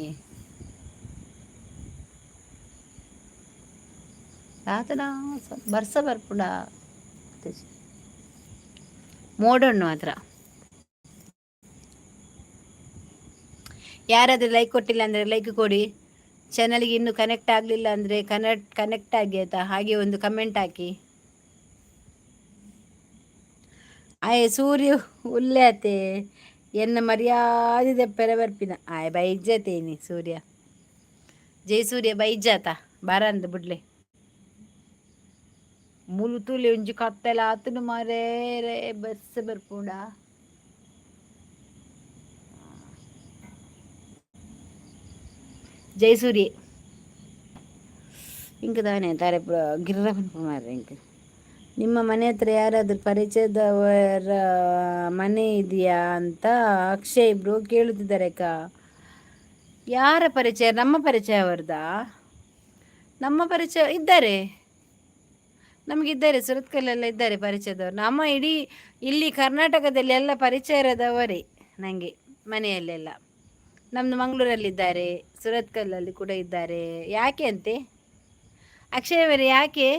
ತಾತನ. ಬರ್ಸ ಬರ್ಪುಂಡ? ಮೋಡಣ್ಣು ಮಾತ್ರ. ಯಾರಾದರೂ ಲೈಕ್ ಕೊಟ್ಟಿಲ್ಲ ಅಂದರೆ ಲೈಕ್ ಕೊಡಿ. ಚಾನಲ್ಗೆ ಇನ್ನೂ ಕನೆಕ್ಟ್ ಆಗಲಿಲ್ಲ ಅಂದರೆ ಕನೆಕ್ಟ್ ಕನೆಕ್ಟ್ ಆಗಿ, ಆಯಿತಾ? ಹಾಗೆ ಒಂದು ಕಮೆಂಟ್ ಹಾಕಿ. ಆಯ್ ಸೂರ್ಯ ಉಲ್ಲೇತೆ ಎನ್ನ ಮರ್ಯಾದೆ ಪೆರ ಬರ್ಪಿನ. ಆಯ್ ಬೈಜತೇನಿ ಸೂರ್ಯ. ಜೈ ಸೂರ್ಯ ಬೈಜಾತ ಬಾರಂದ ಬುಡ್ಲೆ. ಮೂಲು ತೂಲೆ, ಒಂಜಿ ಕತ್ತೆಲ ಆತನು ಮಾರೇ ರೇ. ಬಸ್ ಬರ್ಪುಂಡ? ಜೈ ಸೂರ್ಯ. ಇಂಕ ತಾನೆ ತಾರೆ ಗಿರ್ರ ಮಾರ್ರೆ ಇಂಕ. ನಿಮ್ಮ ಮನೆ ಹತ್ರ ಯಾರಾದರೂ ಪರಿಚಯದವರ ಮನೆ ಇದೆಯಾ ಅಂತ ಅಕ್ಷಯ್ ಇಬ್ರು ಕೇಳುತ್ತಿದ್ದಾರೆ ಅಕ್ಕ. ಯಾರ ಪರಿಚಯ? ನಮ್ಮ ಪರಿಚಯ ಅವರದಾ? ನಮ್ಮ ಪರಿಚಯ ಇದ್ದಾರೆ, ನಮಗಿದ್ದಾರೆ. ಸುರತ್ಕಲ್ಲೆಲ್ಲ ಇದ್ದಾರೆ ಪರಿಚಯದವರು. ನಮ್ಮ ಇಡೀ ಇಲ್ಲಿ ಕರ್ನಾಟಕದಲ್ಲಿ ಎಲ್ಲ ಪರಿಚಯ ಇರೋದವರೇ ನನಗೆ ಮನೆಯಲ್ಲೆಲ್ಲ. ನಮ್ಮದು ಮಂಗಳೂರಲ್ಲಿದ್ದಾರೆ, ಸುರತ್ಕಲ್ಲಲ್ಲಿ ಕೂಡ ಇದ್ದಾರೆ. ಯಾಕೆ ಅಂತೆ ಅಕ್ಷಯ್ ಅವರೇ, ಯಾಕೆ?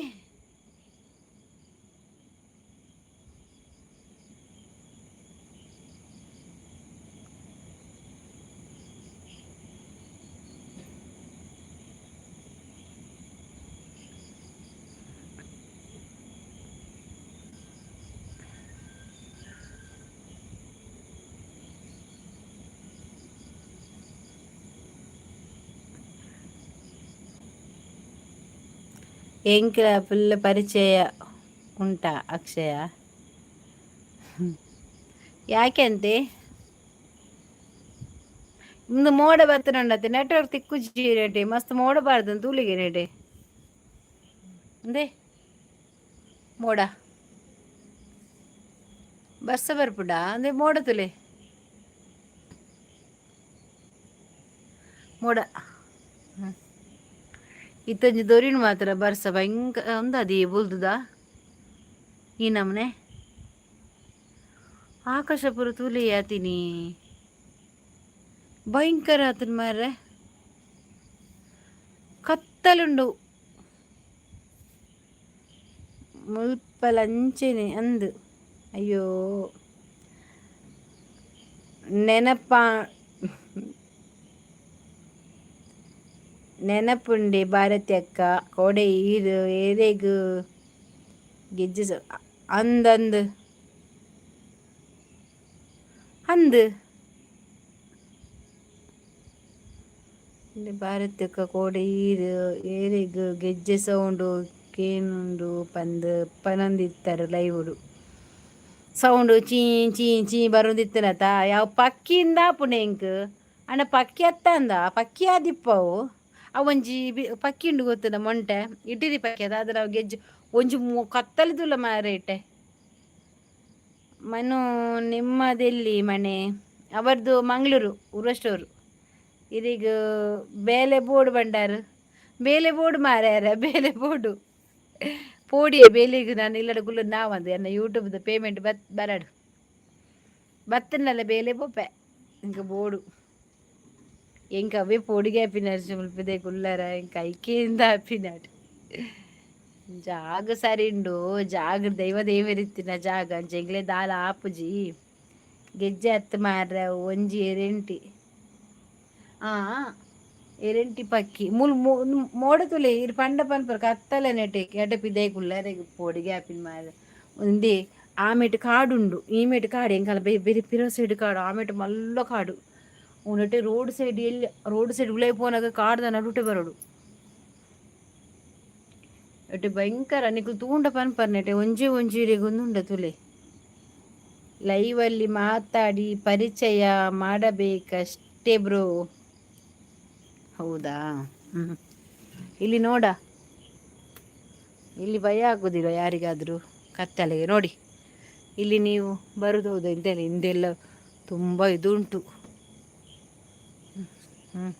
ಎಂಕ್ಲ ಫುಲ್ ಪರಿಚಯ ಉಂಟಾ ಅಕ್ಷಯ? ಯಾಕೆ ಅಂತೆ? ಇಂದು ಮೋಡ ಬತ್ತನುಂಡತ್ತೆ, ನೆಟ್ವರ್ಕ್ ತಿಕ್ಕುಜಿ ರೇಟೆ. ಮಸ್ತ್ ಮೋಡ ಬಾರ್ದು ತೂಲಿಗೆ ರೇಟೆ. ಅಂದೆ ಮೋಡ ಬರ್ಸ ಬರ್ಪುಡ ಅಂದೆ. ಮೋಡ ತುಲೆ, ಮೋಡ. ಇತ್ತೊಂಜಿ ದೊರಿನ ಮಾತ್ರ ಬರ್ಸ ಭಯಂಕರ ಒಂದದಿ ಬುಲ್ದುದ ಈ ನಮನೆ ಆಕಾಶ ಪೂರ ತೂಲೆ ಆತೀನಿ ಭಯಂಕರ ಆತನ ಮಾರ್ರೆ. ಕತ್ತಲುಂಡು ಮುಲ್ಪಲಂಚೆನೆ ಅಂದು. ಅಯ್ಯೋ, ನೆನಪ ನೆನಪುಂಡೆ ಭಾರತಿ ಅಕ್ಕ. ಕೋಡೆ ಈರು ಏರೆಗ್ ಗೆಜ್ಜೆ ಅಂದಂದು ಅಂದು ಭಾರತಿ ಅಕ್ಕ, ಕೋಡೆ ಈರು ಏರೆಗ್ ಗೆಜ್ಜೆ ಸೌಂಡು ಕೇನುಂಡು ಪಂದ್ ಪನೊಂದಿತ್ತರ್ ಲೈವುಡು. ಸೌಂಡು ಚೀ ಚೀ ಚೀ ಬರೋದಿತ್ತನತ. ಯಾವ ಪಕ್ಕಿಂದ ಆಪುಂಡು ಎಂಕ್. ಅಂಡ ಪಕ್ಕಿ ಅತ್ತಂದ ಪಕ್ಕಿ ಆದಿಪ್ಪವು. ಅವು ಒಂಜಿ ಪಕ್ಕಿ ಉಂಡು ಗೊತ್ತುಂಡ? ಮೊಂಟೆ ಇಟ್ಟಿರಿ ಪಕ್ಕಿ ಅದ. ಅದ್ರ ಅವು ಗೆಜ್ಜೆ ಒಂಜಿ ಕತ್ತಲದುಲ್ಲ ಮಾರೆ ಇಟ್ಟೆ. ಮನು, ನಿಮ್ಮದೆಲ್ಲಿ ಮನೆ? ಅವರದು ಮಂಗಳೂರು ಉರ್ವಸ್ಟೋರು. ಇದೀಗ ಬೇಲೆ ಬೋರ್ಡ್ ಬಂಡಾರು, ಬೇಲೆ ಬೋರ್ಡ್ ಮಾರ್ಯಾರ. ಬೇಲೆ ಬೋರ್ಡು ಪೋಡಿಯೆ ಬೇಲೆಗ್. ನಾನು ಇಲ್ಲಡ ಕುಲ್ಲು ನಾವಂದು ಎನ್ನ ಯೂಟ್ಯೂಬ್ದ ಪೇಮೆಂಟ್ ಬತ್ ಬರಡು ಬತ್ತನಲ್ಲ, ಬೇಲೆ ಪೋಪೆ. ಇಂಕ ಬೋಡು ಎಂಕ ಅವೇ ಪೋಡಿಗೆ ಆಪಿನಾರು ಮುಲ್ಪದೆ ಕುಲ್ಲರ. ಎಂಕ ಐಕೆಯಿಂದ ಆಪಿನಾಡು. ಜಾಗ ಸರಿ ಉಂಡು. ಜಾಗ ದೈವ ದೇವರಿತ್ತಿನ ಜಾಗ. ಅಂಚ ಎಂಕ್ಲೆ ದಾಲ ಆಪುಜಿ. ಗೆಜ್ಜೆ ಅತ್ತು ಮಾರ್ರೆ, ಒಂಜಿ ಎರೆಂಟಿ ಆ ಎರೆಂಟಿ ಪಕ್ಕಿ. ಮುಲ್ ಮೋಡ ತುಲೆ ಇರ್ ಪಂಡ ಪನ್ಪರ್. ಕತ್ತಲೆ ನೆಟೆ ಎಡೆ ಪಿದೈ ಕುಲ್ಲರೆಗ್ ಪೋಡಿಗೆ ಆಪಿನ ಮಾರ್ರೆ. ಒಂದೇ ಆಮೇಟ್ ಕಾಡುಂಡು, ಈಮೇಟ್ ಕಾಡು. ಎಂಕಲ ಬೇರೆ ಪಿರ ಸೈಡ್ ಕಾಡು, ಆಮೇಟ್ ಮಲ್ಲ ಕಾಡು. ಉಂಡಟೆ ರೋಡ್ ಸೈಡ್ ಎಲ್ಲಿ ರೋಡ್ ಸೈಡ್ ಉಲೈ ಪೋನಾಗ ಕಾಡ್ದ ನಡುಟೆ ಬರೋಡು. ಎಟೆ ಭಯಂಕರ. ನಿಕುಲು ತೂಂಡ ಪನ್ಪರ್ ನೆಟೆ ಒಂಜಿ ಒಂಜಿ ಇರೆಗ್ ಉಂದುಂಡ ತುಲೆ. ಲೈವಲ್ಲಿ ಮಾತಾಡಿ ಪರಿಚಯ ಮಾಡಬೇಕಷ್ಟೇ ಬ್ರೋ. ಹೌದಾ? ಹ್ಞೂ. ಇಲ್ಲಿ ನೋಡ, ಇಲ್ಲಿ ಭಯ ಆಗೋದಿಲ್ಲ ಯಾರಿಗಾದರೂ ಕತ್ತಲೆಗೆ? ನೋಡಿ, ಇಲ್ಲಿ ನೀವು ಬರುದು ಹೌದು ಇಂತೆಲ್ಲ ಹಿಂದೆಲ್ಲ ತುಂಬ ಇದು ಉಂಟು. ಹ್ಞೂ,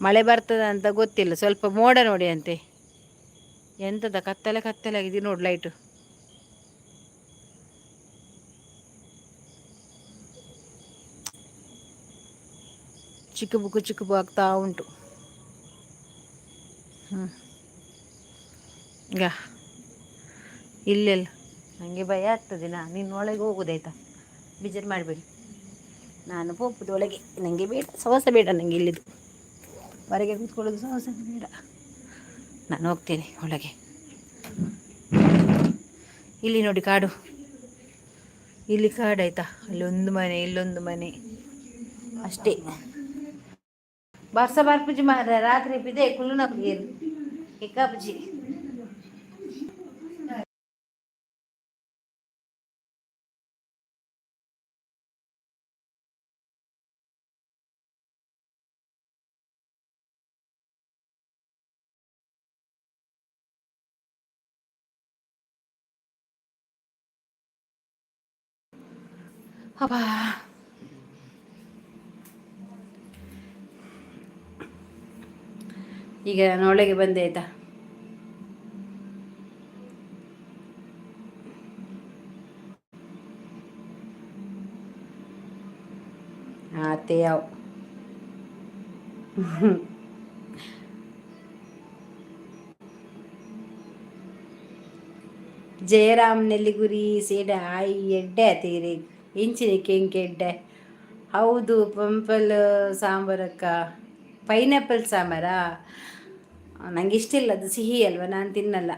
ಮಳೆ ಬರ್ತದ ಅಂತ ಗೊತ್ತಿಲ್ಲ. ಸ್ವಲ್ಪ ಮೋಡ ನೋಡಿ ಅಂತೆ. ಎಂತದ ಕತ್ತಲೆ ಕತ್ತಲೆ ಆಗಿದೆ ನೋಡಿ ಲೈಟು. ಚಿಕ್ಕ ಬುಕ್ಕು ಚಿಕ್ಕ ಆಗ್ತಾ ಉಂಟು. ಹ್ಞೂ, ಈಗ ಇಲ್ಲೆಲ್ಲ ನನಗೆ ಭಯ ಆಗ್ತದೆ. ನಾ ನಿನ್ನ ಒಳಗೆ ಹೋಗೋದಾಯ್ತಾ? ಬೇಜಾರು ಮಾಡಬೇಡಿ. ನಾನು ಪೋಪುದು ಒಳಗೆ. ನನಗೆ ಬೇಡ ಸವಸ, ಬೇಡ ನನಗೆ ಇಲ್ಲಿದು. ಹೊರಗೆ ಕೂತ್ಕೊಳ್ಳೋದು ಸವಸ ಬೇಡ. ನಾನು ಹೋಗ್ತೇನೆ ಒಳಗೆ. ಇಲ್ಲಿ ನೋಡಿ ಕಾಡು. ಇಲ್ಲಿ ಕಾಡು ಆಯ್ತಾ? ಅಲ್ಲೊಂದು ಮನೆ, ಇಲ್ಲೊಂದು ಮನೆ, ಅಷ್ಟೇ. ಬರ್ಸ ಬರ್ಪುಜಿ ಮಾರ್ರೆ. ರಾತ್ರಿ ಪಿದೆ ಕುಲ್ಲುನ ಎಕ್ಕಾಪುಜಿ. ಅಬ್ಬಾ, ಈಗ ನಾನು ಒಳಗೆ ಬಂದೆ ಆಯ್ತಾ? ಆತೆ ಯಾವ ಜಯರಾಮ್ ನೆಲ್ಲಿಗುರಿ ಸೇಡ ಆಯಿ. ಎಡ್ಡೆ ಆತೀರಿ ಇಂಚಿನ ಕೆಂಕೆ ಎಡ್ಡೆ. ಹೌದು, ಪಂಪಲ್ ಸಾಂಬಾರಕ್ಕ. ಪೈನಾಪಲ್ ಸಾಂಬಾರಾ? ನಂಗೆ ಇಷ್ಟ ಇಲ್ಲ ಅದು. ಸಿಹಿ ಅಲ್ವಾ, ನಾನು ತಿನ್ನಲ್ಲ.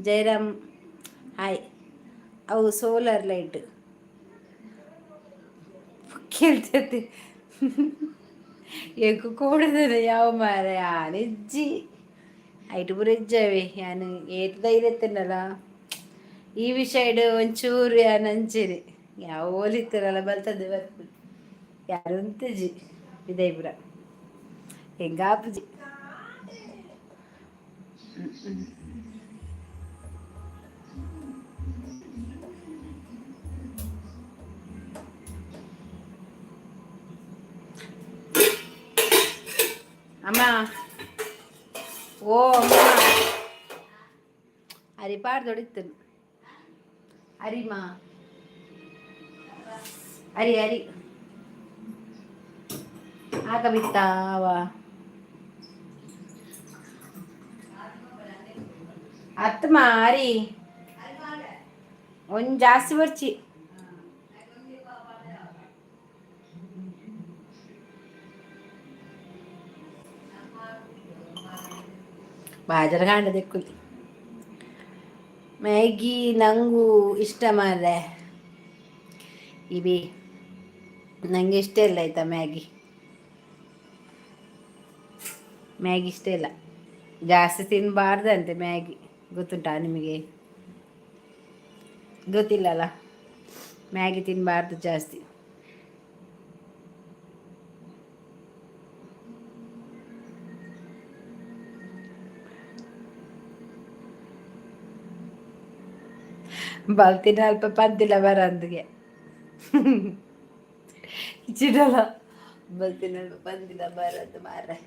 ಜಯರಾಮ್ ಹಾಯ್. ಅವು ಸೋಲಾರ್ ಲೈಟ್ ಕೇಳ್ತೈತಿ. ಎಂಕು ಕೂಡದನೆ ಯಾವ ಮಾರ ಯಾನಿಜ್ಜಿ ಐಟು ಪೂರ ಇಜ್ಜಾವೆ. ಯಾನು ಏತ್ ಧೈರ್ಯ ತಿನ್ನಲ್ಲ ಈ ವಿಷಯಡ್. ಒಂಚೂರು ಯಾನ್ ಅಂಚೆನೆ. ಯಾವ ಓಲಿತ್ತರಲ್ಲ ಬಲ್ತದೆ ಬರ್ಪು. ಯಾರು ಉಂತುಜಿ ವಿದಯಪುರ ಹೆಂಗಾಪುಜಿ. ಅಮ್ಮ, ಓ ಅಮ್ಮ, ಅರಿ ಪಾಡ್ದೊಡಿತ್ತು. ಅರಿಮಾ, ಅರಿ ಅರಿ ಆಗ ಬಿತ್ತಾವ. ಅತ್ತಮ್ಮ, ಅರಿ ಒಂಜ್ ಜಾಸ್ತಿ ಬರ್ಚಿ. ಬಾಜರ ಕಾಂಡ ದೆಕ್ಕುಲಿ. ಮ್ಯಾಗಿ ನಂಗೂ ಇಷ್ಟ ಮಾರ್ರೆ. ಇಬಿ ನಂಗೆ ಇಷ್ಟ ಇಲ್ಲ ಆಯ್ತಾ ಮ್ಯಾಗಿ. ಮ್ಯಾಗಿ ಇಷ್ಟ ಇಲ್ಲ. ಜಾಸ್ತಿ ತಿನ್ನಬಾರ್ದಂತೆ ಮ್ಯಾಗಿ, ಗೊತ್ತುಂಟಾ ನಿಮಗೆ? ಗೊತ್ತಿಲ್ಲಲ್ಲ? ಮ್ಯಾಗಿ ತಿನ್ನಬಾರ್ದು ಜಾಸ್ತಿ. ಬಲ್ತಿನ ಅಲ್ಪ ಪಂತಿಲ್ಲ ಬರಂದಿಗೆ ಚಿಡಲ. ಬಲ್ತಿನ ಅಲ್ಪ ಪಂತಿಲ್ಲ ಬರಂದು ಮಾರ್ರೆ.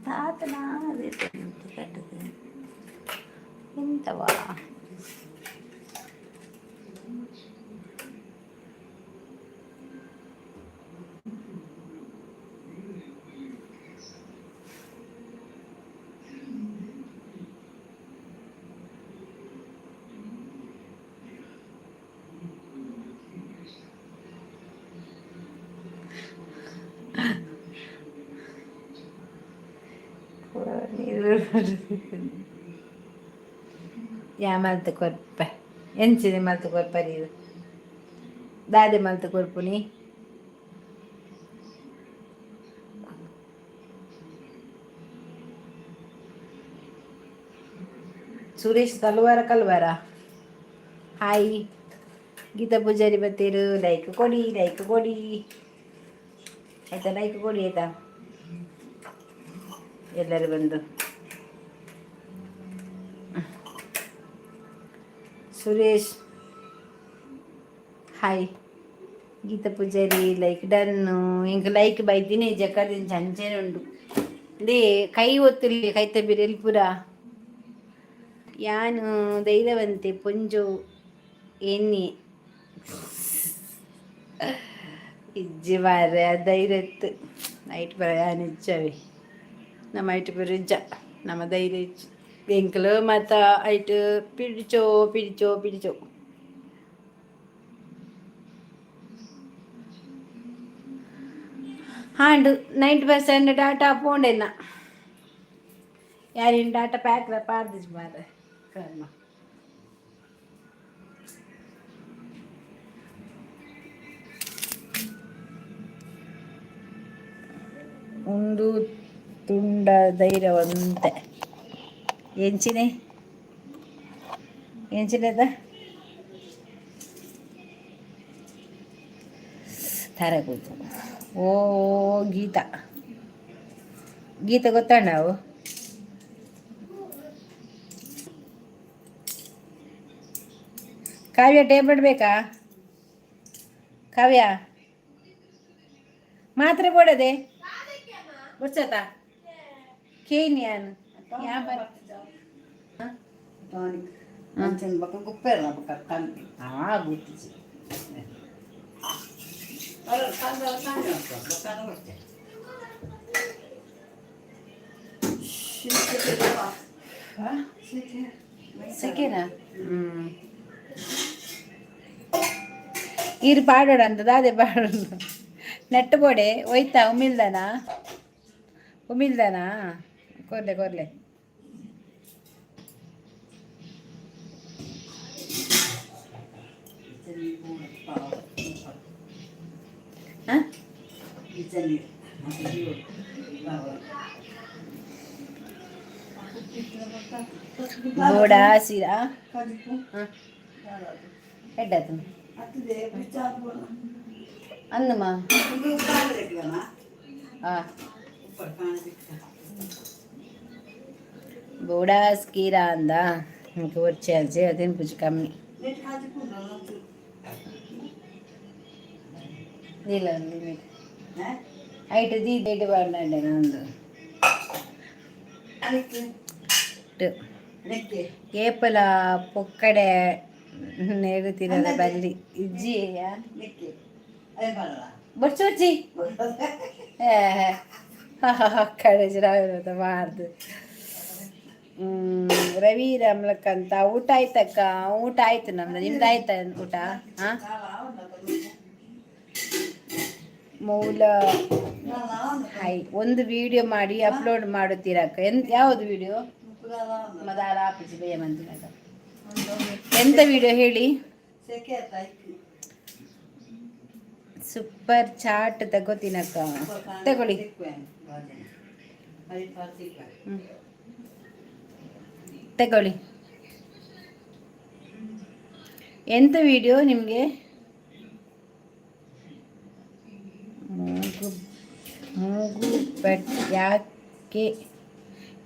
ತಾತನ ಕಟ್ಟುದು ಎಂತವಾ? ಯಾ ಮಲ್ತ್ ಕೊರ್ಪೆ? ಎಂಚಿನ ಮಲ್ತ್ ಕೊರ್ಪರಿ? ದಾದೆ ಮಲ್ತ್ ಕೊರ್ಪುನಿ? ಸುರೇಶ್ ತಲುವಾರ ಕಲ್ವಾರ. ಹಾಯ್ ಗೀತಾ ಪೂಜಾರಿ ಬತ್ತೀರು. ಲೈಕ್ ಕೊಡಿ, ಲೈಕ್ ಕೊಡಿ ಆಯ್ತಾ? ಲೈಕ್ ಕೊಡಿ ಆಯ್ತಾ ಎಲ್ಲರೂ ಬಂದು. ಸುರೇಶ್ ಹಾಯ್. ಗೀತಾ ಪೂಜಾರಿ ಲೈಕ್ ಡನ್ನು. ಇಂಕ ಲೈಕ್ ಬೈದಿನಿ ಜಕ್ಕದಿನ ಚಂಚೆನೆ ಉಂಡು. They ಕೈ ಒತ್ತಿಲ್ಲಿ ಕೈತ ಬಿರೆಲ್ ಪೂರ. ಯಾನು ಧೈರ್ಯವಂತೆ ಪೊಂಜು ಎನ್ನಿ ಇಜ್ಜಿ ಮಾರ್ರೆ. ಧೈರ್ಯ ಇತ್ತು ನೈಟ್ ಬರ ಯಾನ್ ಇಜ್ಜವಿ. ನಮ್ಮ ಐಟ್ ಪೂರ ಇಜ್ಜ, ನಮ್ಮ ಧೈರ್ಯ ಇಜ್ಜಿ. ಎಂಕ್ಲು ಮಾತ ಐಟ್ ಪಿಡಿಚೋ ಪಿಡಿಚೋ ಪಿಡಿಚೋ. ಹಾಂಡು 90% ಡಾಟಾ ಪೋಂಡೆನ್ನ ಯಾರಿನ ಡಾಟಾ ಪ್ಯಾಕ್ ಪಾರ್ದಿಜ್ ಮಾರ್ರೆ ಕರ್ಮ. ಉಂದು ತುಂಡ ಧೈರ್ಯವಂತೆ. ಎಂಚಿನೆ ಎಂಚಿನೆದ ತರಗೂತು. ಓ ಗೀತಾ, ಗೀತಾ ಗೊತ್ತಾ ನಾವು? ಕಾವ್ಯ, ಟೇಬ್ಲೆಟ್ ಬೇಕಾ ಕಾವ್ಯ? ಮಾತ್ರೆ ಬೋಡದೆ ಗೊತ್ತಾತ ಕೇನ್ಯಾನ್ ಯಾ ಬರ. ಟಾನಿಕ್ ಅಂಚಿನ ಬೊಕ್ಕ ಗುಪ್ಪೆರ ಬೊಕ್ಕ ತಂತಿ. ಆ ಗೊತ್ತಿಜಿ. ಬೊಕ್ಕ ಕೊಡ್ತೆ. ಸೆಕೆನಾ? ಹ್ಞೂ. ಈರು ಪಾಡೋಡ ಅಂತ ದಾದೆ ಪಾಡೋಡು? ನೆಟ್ಟು ಬೋಡೆ ಹೋಯ್ತಾ? ಉಮಿಲ್ದಾನ ಉಮಿಲ್ದಾನ? ಕೊರ್ಲೆ ಕೊರ್ಲೆ. ಹಾಂ, ಬೋಡಾ ಸೀರಾ. ಹಾಂ, ಎಡ್ಡಾತು ಅಂದಮ್ಮ. ಹಾಂ, ಬೋಡಾಸ್ ಕೀರಾ ಅಂದ. వచ్చే తినిపించు కమ్మి నీళ్ళ లిమిట్. ಐಟ್ ದೀದ್ ಪಾಡ್ಂಡ ಒಂದು. ಏಪಲ ಪೊಕ್ಕಡೆ ನೇಗುತ್ತಿರದ ಬಲ್ಲಿ ಇಜ್ಜಿ. ಬೊರ್ಚಿ ಬೊರ್ಚಿ ಕಡೆ ಮಾರ್ದು. ರವಿ ರಮ್ಲಕ್ಕಂತ, ಊಟ ಆಯ್ತಕ್ಕ? ಊಟ ಆಯ್ತು ನಮ್ದು. ನಿಮ್ದು ಆಯ್ತಾ ಊಟ? ಹಾ. ಮೌಲ ಹಾಯ್, ಒಂದು ವಿಡಿಯೋ ಮಾಡಿ ಅಪ್ಲೋಡ್ ಮಾಡುತ್ತೀರಕ್ಕ? ಯಾವುದು ವಿಡಿಯೋ? ಮದಾಲ ಆಪಿಸಿ ಬೇಯ ಮಂದಿನಾಗ. ಎಂತ ವಿಡಿಯೋ ಹೇಳಿ. ಸೂಪರ್ ಚಾಟ್ ತಗೋತೀನಕ್ಕ? ತಗೊಳ್ಳಿ. ತಗೊಳ್ಳಿ. ಎಂತ ವಿಡಿಯೋ ನಿಮಗೆ? ಮೂಗು ಮೂಗು ಬಟ್ ಯಾಕೆ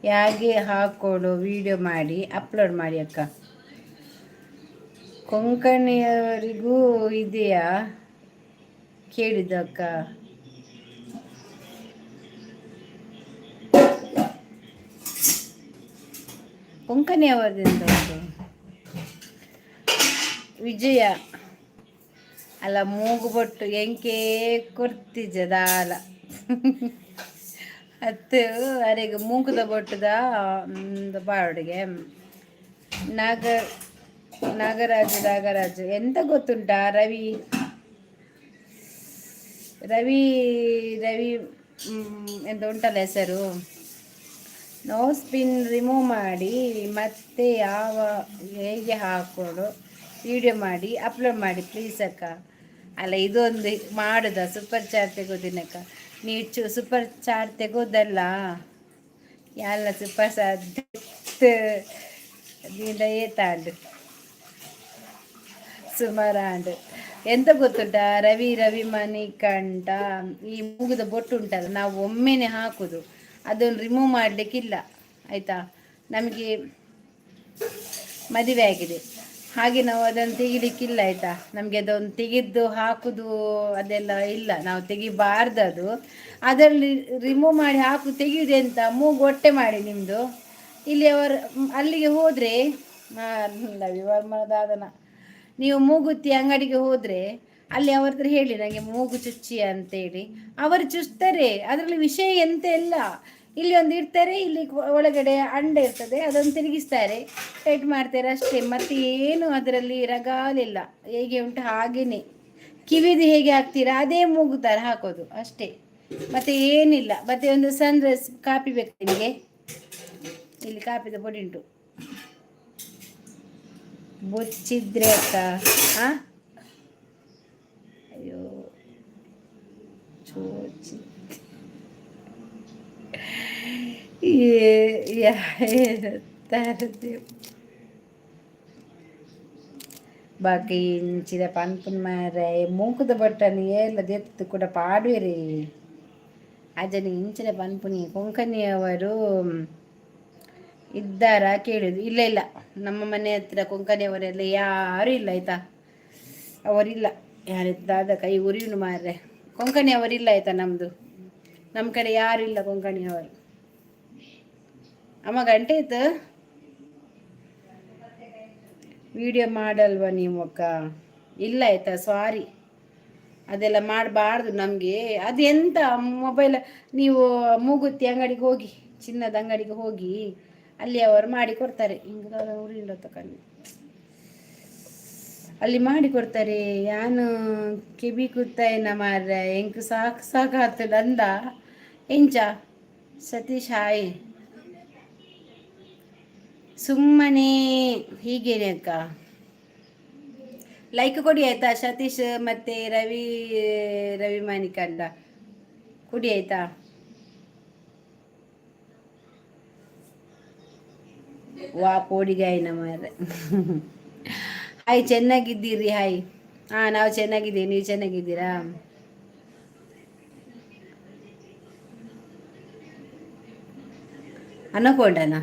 ಯಾಗೆ ಹಾಕೋಡು ವಿಡಿಯೋ ಮಾಡಿ ಅಪ್ಲೋಡ್ ಮಾಡಿ ಅಕ್ಕ. ಕೊಂಕಣಿಯವರಿಗೂ ಇದೆಯಾ ಕೇಳಿದ್ದು ಅಕ್ಕ. ಕೊಂಕಣಿಯವರಿಂದ ಉಂಟು. ವಿಜಯ ಅಲ್ಲ, ಮೂಗುಬೊಟ್ಟು ಎಂಕೇ ಕೊರ್ತಿಜ ದಾಲ ಅತ್ತು ಅರೆಗ್ ಮೂಗುದ ಬೊಟ್ಟುದ ಬಾವಡಿಗೆ. ನಾಗ ನಾಗರಾಜು ನಾಗರಾಜು, ಎಂತ ಗೊತ್ತುಂಟಾ? ರವಿ ರವಿ ರವಿ ಎಂತ ಉಂಟಲ್ಲ ಹೆಸರು. ನೋಸ್ ಪಿನ್ ರಿಮೂವ್ ಮಾಡಿ ಮತ್ತೆ ಯಾವ ಹೇಗೆ ಹಾಕೋಡು ವಿಡಿಯೋ ಮಾಡಿ ಅಪ್ಲೋಡ್ ಮಾಡಿ ಪ್ಲೀಸ್ ಅಕ್ಕ. ಅಲ್ಲ, ಇದೊಂದು ಮಾಡುದ? ಸೂಪರ್ ಚಾಟ್ ತೆಗೋದಿನಕ್ಕ. ನೀವು ಚು ಸೂಪರ್ ಚಾಟ್ ತೆಗೋದಲ್ಲ ಎಲ್ಲ ಸೂಪರ್ ಏತಾಂಡು ಸುಮಾರಾಂಡು. ಎಂತ ಗೊತ್ತುಂಟಾ ರವಿ ರವಿ ಮಣಿಕಂಠ, ಈ ಮೂಗುದ ಬೊಟ್ಟು ಉಂಟಲ್ಲ, ನಾವು ಒಮ್ಮೆನೆ ಹಾಕುದು, ಅದನ್ನು ರಿಮೂವ್ ಮಾಡಲಿಕ್ಕಿಲ್ಲ, ಆಯಿತಾ? ನಮಗೆ ಮದುವೆ ಆಗಿದೆ, ಹಾಗೆ ನಾವು ಅದನ್ನು ತೆಗಿಲಿಕ್ಕಿಲ್ಲ, ಆಯಿತಾ? ನಮಗೆ ಅದನ್ನು ತೆಗೆದು ಹಾಕುದು ಅದೆಲ್ಲ ಇಲ್ಲ. ನಾವು ತೆಗಿಬಾರ್ದು ಅದು. ಅದರಲ್ಲಿ ರಿಮೂವ್ ಮಾಡಿ ಹಾಕು ತೆಗೆಯುವುದೆಂತ? ಮೂಗು ಒಟ್ಟೆ ಮಾಡಿ ನಿಮ್ಮದು ಇಲ್ಲಿ ಅವರು ಅಲ್ಲಿಗೆ ಹೋದರೆ ರವಿವರ್ಮದಾದನ. ನೀವು ಮೂಗುತಿ ಅಂಗಡಿಗೆ ಹೋದರೆ ಅಲ್ಲಿ ಅವ್ರ ಹತ್ರ ಹೇಳಿ, ನನಗೆ ಮೂಗು ಚುಚ್ಚಿ ಅಂತೇಳಿ. ಅವರು ಚುಚ್ತಾರೆ. ಅದರಲ್ಲಿ ವಿಷಯ ಎಂತ ಇಲ್ಲ. ಇಲ್ಲಿ ಒಂದು ಇಡ್ತಾರೆ, ಇಲ್ಲಿ ಒಳಗಡೆ ಅಂಡ ಇರ್ತದೆ, ಅದನ್ನು ತಿರುಗಿಸ್ತಾರೆ, ಟೈಟ್ ಮಾಡ್ತಾರೆ, ಅಷ್ಟೇ. ಮತ್ತೆ ಏನು ಅದರಲ್ಲಿ ರಗಾಲಿಲ್ಲ. ಹೇಗೆ ಉಂಟು ಹಾಗೇನೆ. ಕಿವಿದು ಹೇಗೆ ಹಾಕ್ತೀರಾ, ಅದೇ ಮೂಗು ಥರ ಹಾಕೋದು, ಅಷ್ಟೇ. ಮತ್ತೆ ಏನಿಲ್ಲ. ಮತ್ತೆ ಒಂದು ಸನ್ರೈಸ್ ಕಾಪಿ ಬೇಕು ನಿಮಗೆ? ಇಲ್ಲಿ ಕಾಪಿದ ಪೊಡಿ ಉಂಟು. ಬೊಚ್ಚಿದ್ರೆ ಅಕ್ಕ. ಹಾಂ, ಅಯ್ಯೋ, ಚೋಚಿ ಬಾಕಿ ಇಂಚಿದ ಪನ್ಪುನ ಮಾರ್ರೆ. ಮೂಕುದ ಬಟ್ಟನ್ ಏರ್ಲ ದೆತ್ತು ಕೂಡ ಪಾಡುವೆರಿ. ಅಜನಿ ಇಂಚಿನ ಪನ್ಪುನಿ. ಕೊಂಕಣಿಯವರು ಇದ್ದಾರಾ ಕೇಳಿದ್ರು. ಇಲ್ಲ ಇಲ್ಲ, ನಮ್ಮ ಮನೆ ಹತ್ರ ಕೊಂಕಣಿಯವರೆಲ್ಲ ಯಾರೂ ಇಲ್ಲ, ಆಯ್ತಾ? ಅವರಿಲ್ಲ. ಯಾರಿದ್ದಾದ ಕೈ ಉರಿಯುನು ಮಾರ್ರೆ. ಕೊಂಕಣಿಯವರಿಲ್ಲ, ಆಯ್ತಾ? ನಮ್ಮದು ನಮ್ಮ ಕಡೆ ಯಾರು ಇಲ್ಲ ಕೊಂಕಣಿಯವರು. ಅಮ್ಮ, ಗಂಟೆ ಆಯ್ತು. ವಿಡಿಯೋ ಮಾಡಲ್ವ ನೀವು ಅಕ್ಕ? ಇಲ್ಲ ಆಯ್ತಾ, ಸಾರಿ. ಅದೆಲ್ಲ ಮಾಡಬಾರ್ದು ನಮಗೆ. ಅದು ಎಂತ ಮೊಬೈಲ್. ನೀವು ಮೂಗುತಿ ಅಂಗಡಿಗೆ ಹೋಗಿ, ಚಿನ್ನದ ಅಂಗಡಿಗೆ ಹೋಗಿ, ಅಲ್ಲಿ ಅವರು ಮಾಡಿ ಕೊಡ್ತಾರೆ. ಹಿಂಗೆ ಊರಿಲ್ಲ ತಕಂಡು ಅಲ್ಲಿ ಮಾಡಿ ಕೊಡ್ತಾರೆ. ಯಾನು ಕೆಬಿ ಕುತ್ತಾಯನ ಮಾರ್ರೆ, ಎಂಕ್ ಸಾಕು ಸಾಕಾಗ್ತದೆ ಅಂದ. ಎಂಚ ಸತೀಶ್, ಹಾಯ್. ಸುಮ್ಮನೆ ಹೀಗೇನೆ ಅಕ್ಕ. ಲೈಕ್ ಕೊಡಿ ಆಯ್ತಾ? ಸತೀಶ್ ಮತ್ತೆ ರವಿ ರವಿ ಮಾನಿಕಂಡ ಕೊಡಿ ಆಯ್ತಾ? ವಾ ಪೋಡಿಗಾಯಿನ ಮಾರ್ರೆ. ಹಾಯ್, ಚೆನ್ನಾಗಿದ್ದೀರಿ? ಹಾಯ್. ಹಾಂ, ನಾವು ಚೆನ್ನಾಗಿದ್ದೀವಿ. ನೀವು ಚೆನ್ನಾಗಿದ್ದೀರಾ? ಅನಕೊಂಡನಾ?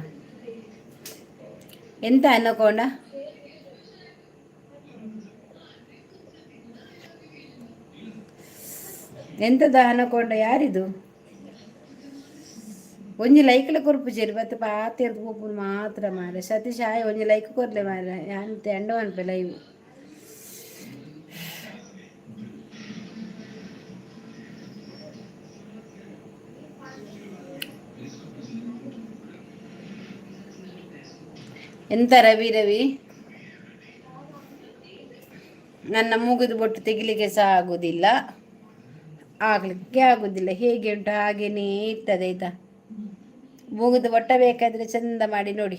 ಎಂತ ಅನಕೊಂಡ? ಎಂತದ ಅನಕೊಂಡ ಯಾರಿದು? ಒಂಜಿ ಲೈಕ್ಲ ಕೊರ್ಪುಜೆರ್ ಬತ್ತ ಪಾತೆರ್ದು ಪೋಪುನು ಮಾತ್ರ ಮಾರೆ. ಸತೀಶ್ ಆಯ್, ಒಂಜಿ ಲೈಕ್ ಕೊರ್ಲೆ ಮಾರೆ. ಯಾನ್ ಎಂಡ ಮನ್ಪೆ ಲೈವ್. ಎಂತ ರವಿ? ರವಿ, ನನ್ನ ಮೂಗುದು ಬೊಟ್ಟು ತೆಗಿಲಿಕ್ಕೆ ಸಹ ಆಗುದಿಲ್ಲ, ಆಗ್ಲಿಕ್ಕೆ ಆಗುದಿಲ್ಲ. ಹೇಗೆ ಉಂಟು ಹಾಗೇನೇ ಇರ್ತದೆ, ಆಯ್ತಾ? ಮೂಗುದು ಬೊಟ್ಟ ಬೇಕಾದ್ರೆ ಚಂದ ಮಾಡಿ ನೋಡಿ.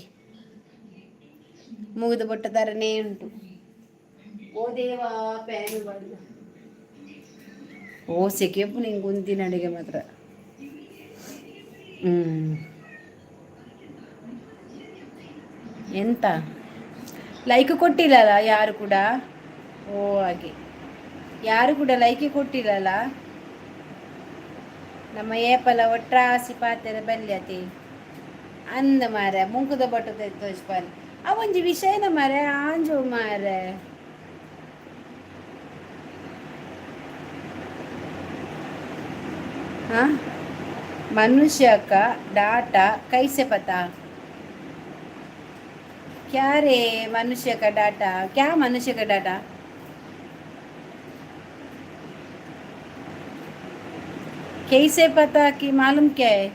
ಮೂಗುದು ಬೊಟ್ಟ ಥರನೇ ಉಂಟು. ಓ ದೇವಾ, ಪ್ಯಾನು ಮಾಡುದು. ಓ ಸೆಕೆಪು ನಿಂಗೆ ಉಂತಿನ ಅಡಿಗೆ ಮಾತ್ರ. ಎಂತ ಲೈಕ್ ಕೊಟ್ಟಿಲ್ಲಲ್ಲ ಯಾರು ಕೂಡ? ಓ ಹಾಗೆ, ಯಾರು ಕೂಡ ಲೈಕ್ ಕೊಟ್ಟಿಲ್ಲಲ್ಲ. ನಮ್ಮ ಏಪಲ ಒಟ್ರಾಸಿ ಪಾತೆರ ಬಲ್ಯತಿ ಅಂದ ಮಾರೆ. ಮುಂಕುದ ಬಟ್ಟು ತೋಜ್ಪಾಲ್ ಆ ಒಂಜಿ ವಿಷಯನ ಮಾರೆ, ಆಂಜು ಮಾರೆ. हाँ, मनुष्य का डाटा कैसे पता? क्या रे, मनुष्य का डाटा क्या? मनुष्य का डाटा कैसे पता कि मालूम क्या है?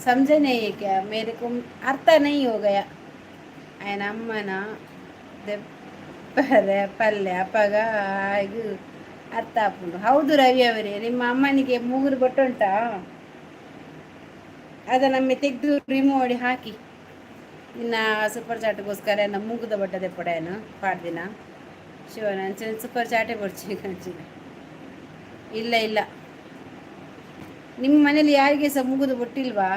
समझे नहीं है क्या? मेरे को अर्थ नहीं हो गया. ఆయన ಅಮ್ಮನ ದೆಪ್ಪರೆ ಪಲ್ಯ ಅಪ್ಪಗ ಹಾಗೆ ಅರ್ಥ ಆಪುಂಡು. ಹೌದು ರವಿ ಅವರೇ, ನಿಮ್ಮ ಅಮ್ಮನಿಗೆ ಮೂಗುರು ಬೊಟ್ಟುಂಟಾ? ಅದನ್ನೊಮ್ಮೆ ತೆಗೆದು ರಿಮೂವ್ ಮಾಡಿ ಹಾಕಿ. ಇನ್ನು ಸೂಪರ್ ಚಾಟ್ಗೋಸ್ಕರ ಏನ ಮೂಗುದ ಬೊಟ್ಟ ದೆಪ್ಪಡೇನು ಪಾಡ್ದಿನ ಶಿವನ ಅಂಚಿನ ಸೂಪರ್ ಚಾಟೆ ಬೊಡ್ಚಿ ಅಂಚಿನ. ಇಲ್ಲ ಇಲ್ಲ, ನಿಮ್ಮ ಮನೇಲಿ ಯಾರಿಗೆ ಸಹ ಮೂಗುದು ಬೊಟ್ಟಿಲ್ವಾ?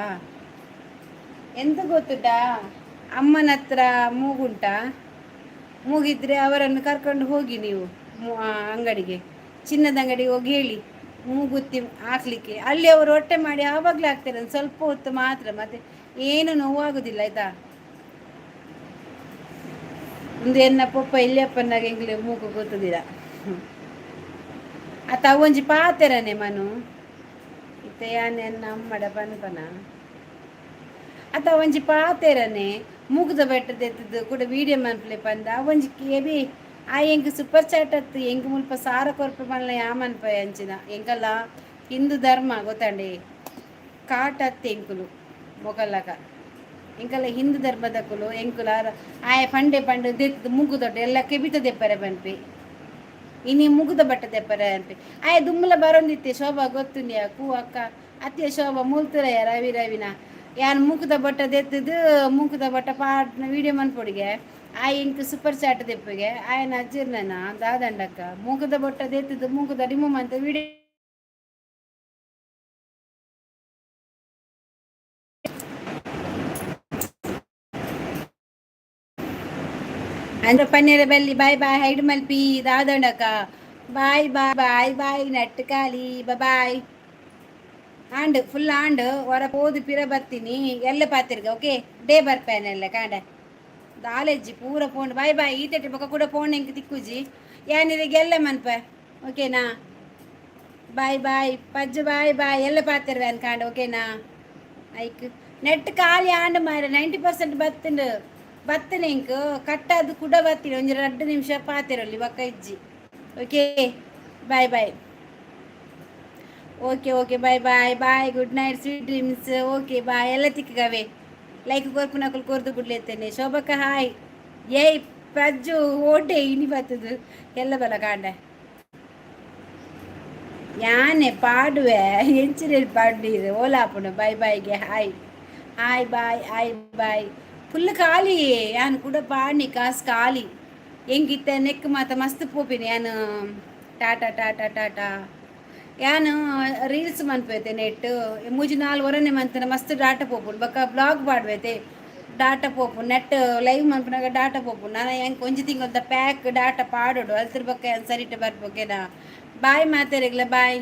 ಎಂತ ಗೊತ್ತುಟಾ? ಅಮ್ಮನ ಹತ್ರ ಮೂಗುಂಟಾ? ಮೂಗಿದ್ರೆ ಅವರನ್ನು ಕರ್ಕೊಂಡು ಹೋಗಿ ನೀವು ಅಂಗಡಿಗೆ, ಚಿನ್ನದ ಅಂಗಡಿಗೆ ಹೋಗಿ ಹೇಳಿ ಮೂಗುತ್ತಿ ಹಾಕ್ಲಿಕ್ಕೆ. ಅಲ್ಲಿ ಅವರು ಹೊಟ್ಟೆ ಮಾಡಿ ಆವಾಗಲೇ ಹಾಕ್ತಾರೆ, ಒಂದು ಸ್ವಲ್ಪ ಹೊತ್ತು ಮಾತ್ರ, ಮತ್ತೆ ಏನು ನೋವಾಗುದಿಲ್ಲ, ಆಯ್ತಾ? ಒಂದು ಎನ್ನ ಪೊಪ್ಪ ಇಲ್ಲಿಯಪ್ಪನಾಗ ಎಂಗ್ಲೆ ಮೂಗು ಗೊತ್ತದಿಲ್ಲ. ಆತ ಒಂಜಿ ಪಾತೆರನೆ ಮನು ಇತ್ತೆ ಯಾನ್ ಎನ್ನ ಅಮ್ಮಡ ಪನ್ಪನ. ಅತ ಒಂಜಿ ಪಾತೆರನೆ, ಮೂಗುದ ಬೆಟ್ಟದ ಕೂಡ ವೀಡಿಯೋ ಮನ್ಪಲೆ ಪಂದ. ಒಂಜಿ ಕೇಬಿ ಆ ಎಂಕ್ ಸೂಪರ್ ಚಾಟ್ ಅತ್ತು. ಎಂಕ್ ಮುಲ್ಪ ಸಾರ ಕೊರ್ಪೆ ಮಲ್ಲ ಯಾಮನ್ಪ ಅಂಚಿನ. ಎಂಕಲ್ಲ ಹಿಂದೂ ಧರ್ಮ ಗೊತ್ತಂಡಿ, ಕಾಟ್ ಅತ್ತೆ ಎಂಕುಲು ಮೊಗಲಕ. ಎಂಕಲ್ಲ ಹಿಂದೂ ಧರ್ಮದಕುಲು ಎಂಕುಲ. ಆಯ ಪಂಡೆ ಪಂಡೆ ದೆತ್ತದು ಮೂಗು ದೊಡ್ಡ ಎಲ್ಲ ಕೆಬಿತ ದೆಪ್ಪರೆ ಪನ್ಪಿ. ಇನಿ ಮುಗುದ ಬಟ್ಟ ದೆಪ್ಪರೆ ಅನ್ಪಿ. ಆಯ ದುಮ್ಮಲ ಬರೋಂದಿತ್ತೆ ಶೋಭಾ ಗೊತ್ತುಂದ್ಯಾ? ಕೂ ಅಕ್ಕ ಅತ್ತೆ ಶೋಭಾ ಮೂಲ್ತುರಯ್ಯ ರವಿ ರವಿನ. ಯಾನ್ ಮೂಕುದ ಬಟ್ಟ ದೆತ್ತದು ಮೂಕುದ ಬಟ್ಟ ಪಾಡ್ನ ವೀಡಿಯೋ ಮನ್ಪೊಡಿಗೆ. ಆಯ್ ಎಂಕ್ ಸೂಪರ್ ಚಾಟ್ ದೆಪ್ಪಗೆ. ಆಯನ ಅಜ್ಜಿರ್ನ ದಾದಂಡಕ್ಕ ಮೂಕುದ ಬೊಟ್ಟ ದೆತ್ತದು ಮೂಕುದ ರಿಮೂವ್ ಅಂತ ವೀಡಿಯೋ. ಅಂದ್ರೆ ಪನ್ನೀರ ಬಲ್ಲಿ. ಬಾಯ್ ಬಾಯ್, ಹೈಡ್ ಮಲ್ಪಿ ದಾದಂಡಕ್ಕ. Bye bye bye bye, net ಖಾಲಿ, ಬಾಯ್. ಆಂಡ್ ಫುಲ್ ಆಂಡ್ ಹೊರ ಪೋದು ಪಿರ ಬರ್ತೀನಿ. ಎಲ್ಲ ಪಾತಿರ್ಗ ಓಕೆ ಡೇ ಬರ್ಪೇನೆಲ್ಲ ಕಾಂಡ ದಾಲೆಜ್ಜಿ ಪೂರ ಫೋನ್. Boy boy. ಈ ತಟ್ಟಿ ಬೊಕ ಕೂಡ ಫೋನ್ ಎಂಕ್ ತಿಕ್ಕುಜಿ. ಯಾನಿರಿಗೆ ಎಲ್ಲ ಮನ್ಪ, ಓಕೆನಾ? ಬಾಯ್ ಬಾಯ್ ಪಜ್ಜು, ಬಾಯ್ ಬಾಯ್. ಎಲ್ಲ ಪಾತಿರ್ವೆ ಅನ್ಕಾಂಡ್, ಓಕೆನಾ? ಐಕ್ ನೆಟ್ ಖಾಲಿ ಆಂಡ್ ಮಾರೆ. 90% ಬತ್ತಂಡು ಬತ್ತನೆ. ಇಂಕ್ ಕಟ್ಟಾದು ಕೂಡ ಬರ್ತೀನಿ. ಒಂಜಿ 2 ನಿಮಿಷ ಪಾತಿರಲಿ, ಬೊಕ್ಕ ಇಜ್ಜಿ. Okay, bye bye. Okay okay, bye bye bye. Good night, sweet dreams. Okay bye. ಎಲ್ಲ ತಿಕ್ಕಗವೆ. ಲೈಕ್ ಕೊರ್ಪುನಕುಲು ಕೊರ್ದು ಬಿಡ್ಲೇತೇನೆ. ಶೋಭಕ್ಕ ಹಾಯ್. ಏಯ್ ಪ್ರಜ್ಜು, ಓಟೆ ಇನಿ ಬತ್ತದು ಎಲ್ಲ ಬಲ ಕಾಂಡ. ಯಾನೆ ಪಾಡುವೆ ಎಂಚಿನ ಪಾಡ್ನೀರು ಓಲಾಪುಂಡು. Boy ಬಾಯ್ಗೆ. Hi hi, bye hi bye. Full ಖಾಲಿ. ಯಾನ್ ಕೂಡ ಪಾಡ್ನಿ ಕಾಸು ಖಾಲಿ. ಎಂಗಿತ್ತೆ ನೆಕ್ ಮಾತ ಮಸ್ತ್ ಪೋಪಿನಿ ಯಾನ್. ಟಾಟಾ ಟಾಟಾ ಟಾಟಾ. ಯಾನ್ ರೀಲ್ಸ್ ಮನ್ಪೈತೆ ನೆಟ್ ಮೂಜಿ ನಾಲ್ ವರನೆ ಮಂತನ ಮಸ್ತ್ ಡಾಟಾ ಪೋಪುಂಡು. ಬೊಕ್ಕ ಬ್ಲಾಗ್ ಪಾಡ್ವೈತೆ, ಡಾಟಾ ಪೋಪುಂಡು. ನೆಟ್ ಲೈವ್ ಮನ್ಪುನಗ ಡಾಟಾ ಪೋಪುಂಡು. ನಾನ ಎಂಕ್ ಒಂಜಿ ತಿಂಗೊಲ್ದ ಪ್ಯಾಕ್ ಡಾಟಾ ಪಾಡೋಡು. ಅಲ್ತಿರ್ ಬೊಕ್ಕ ಯಾನ್ ಸರಿಟ್ ಬರ್ಪೋಕೆನಾ? Boy ಮಾತೆರೆಗ್ಲ boy.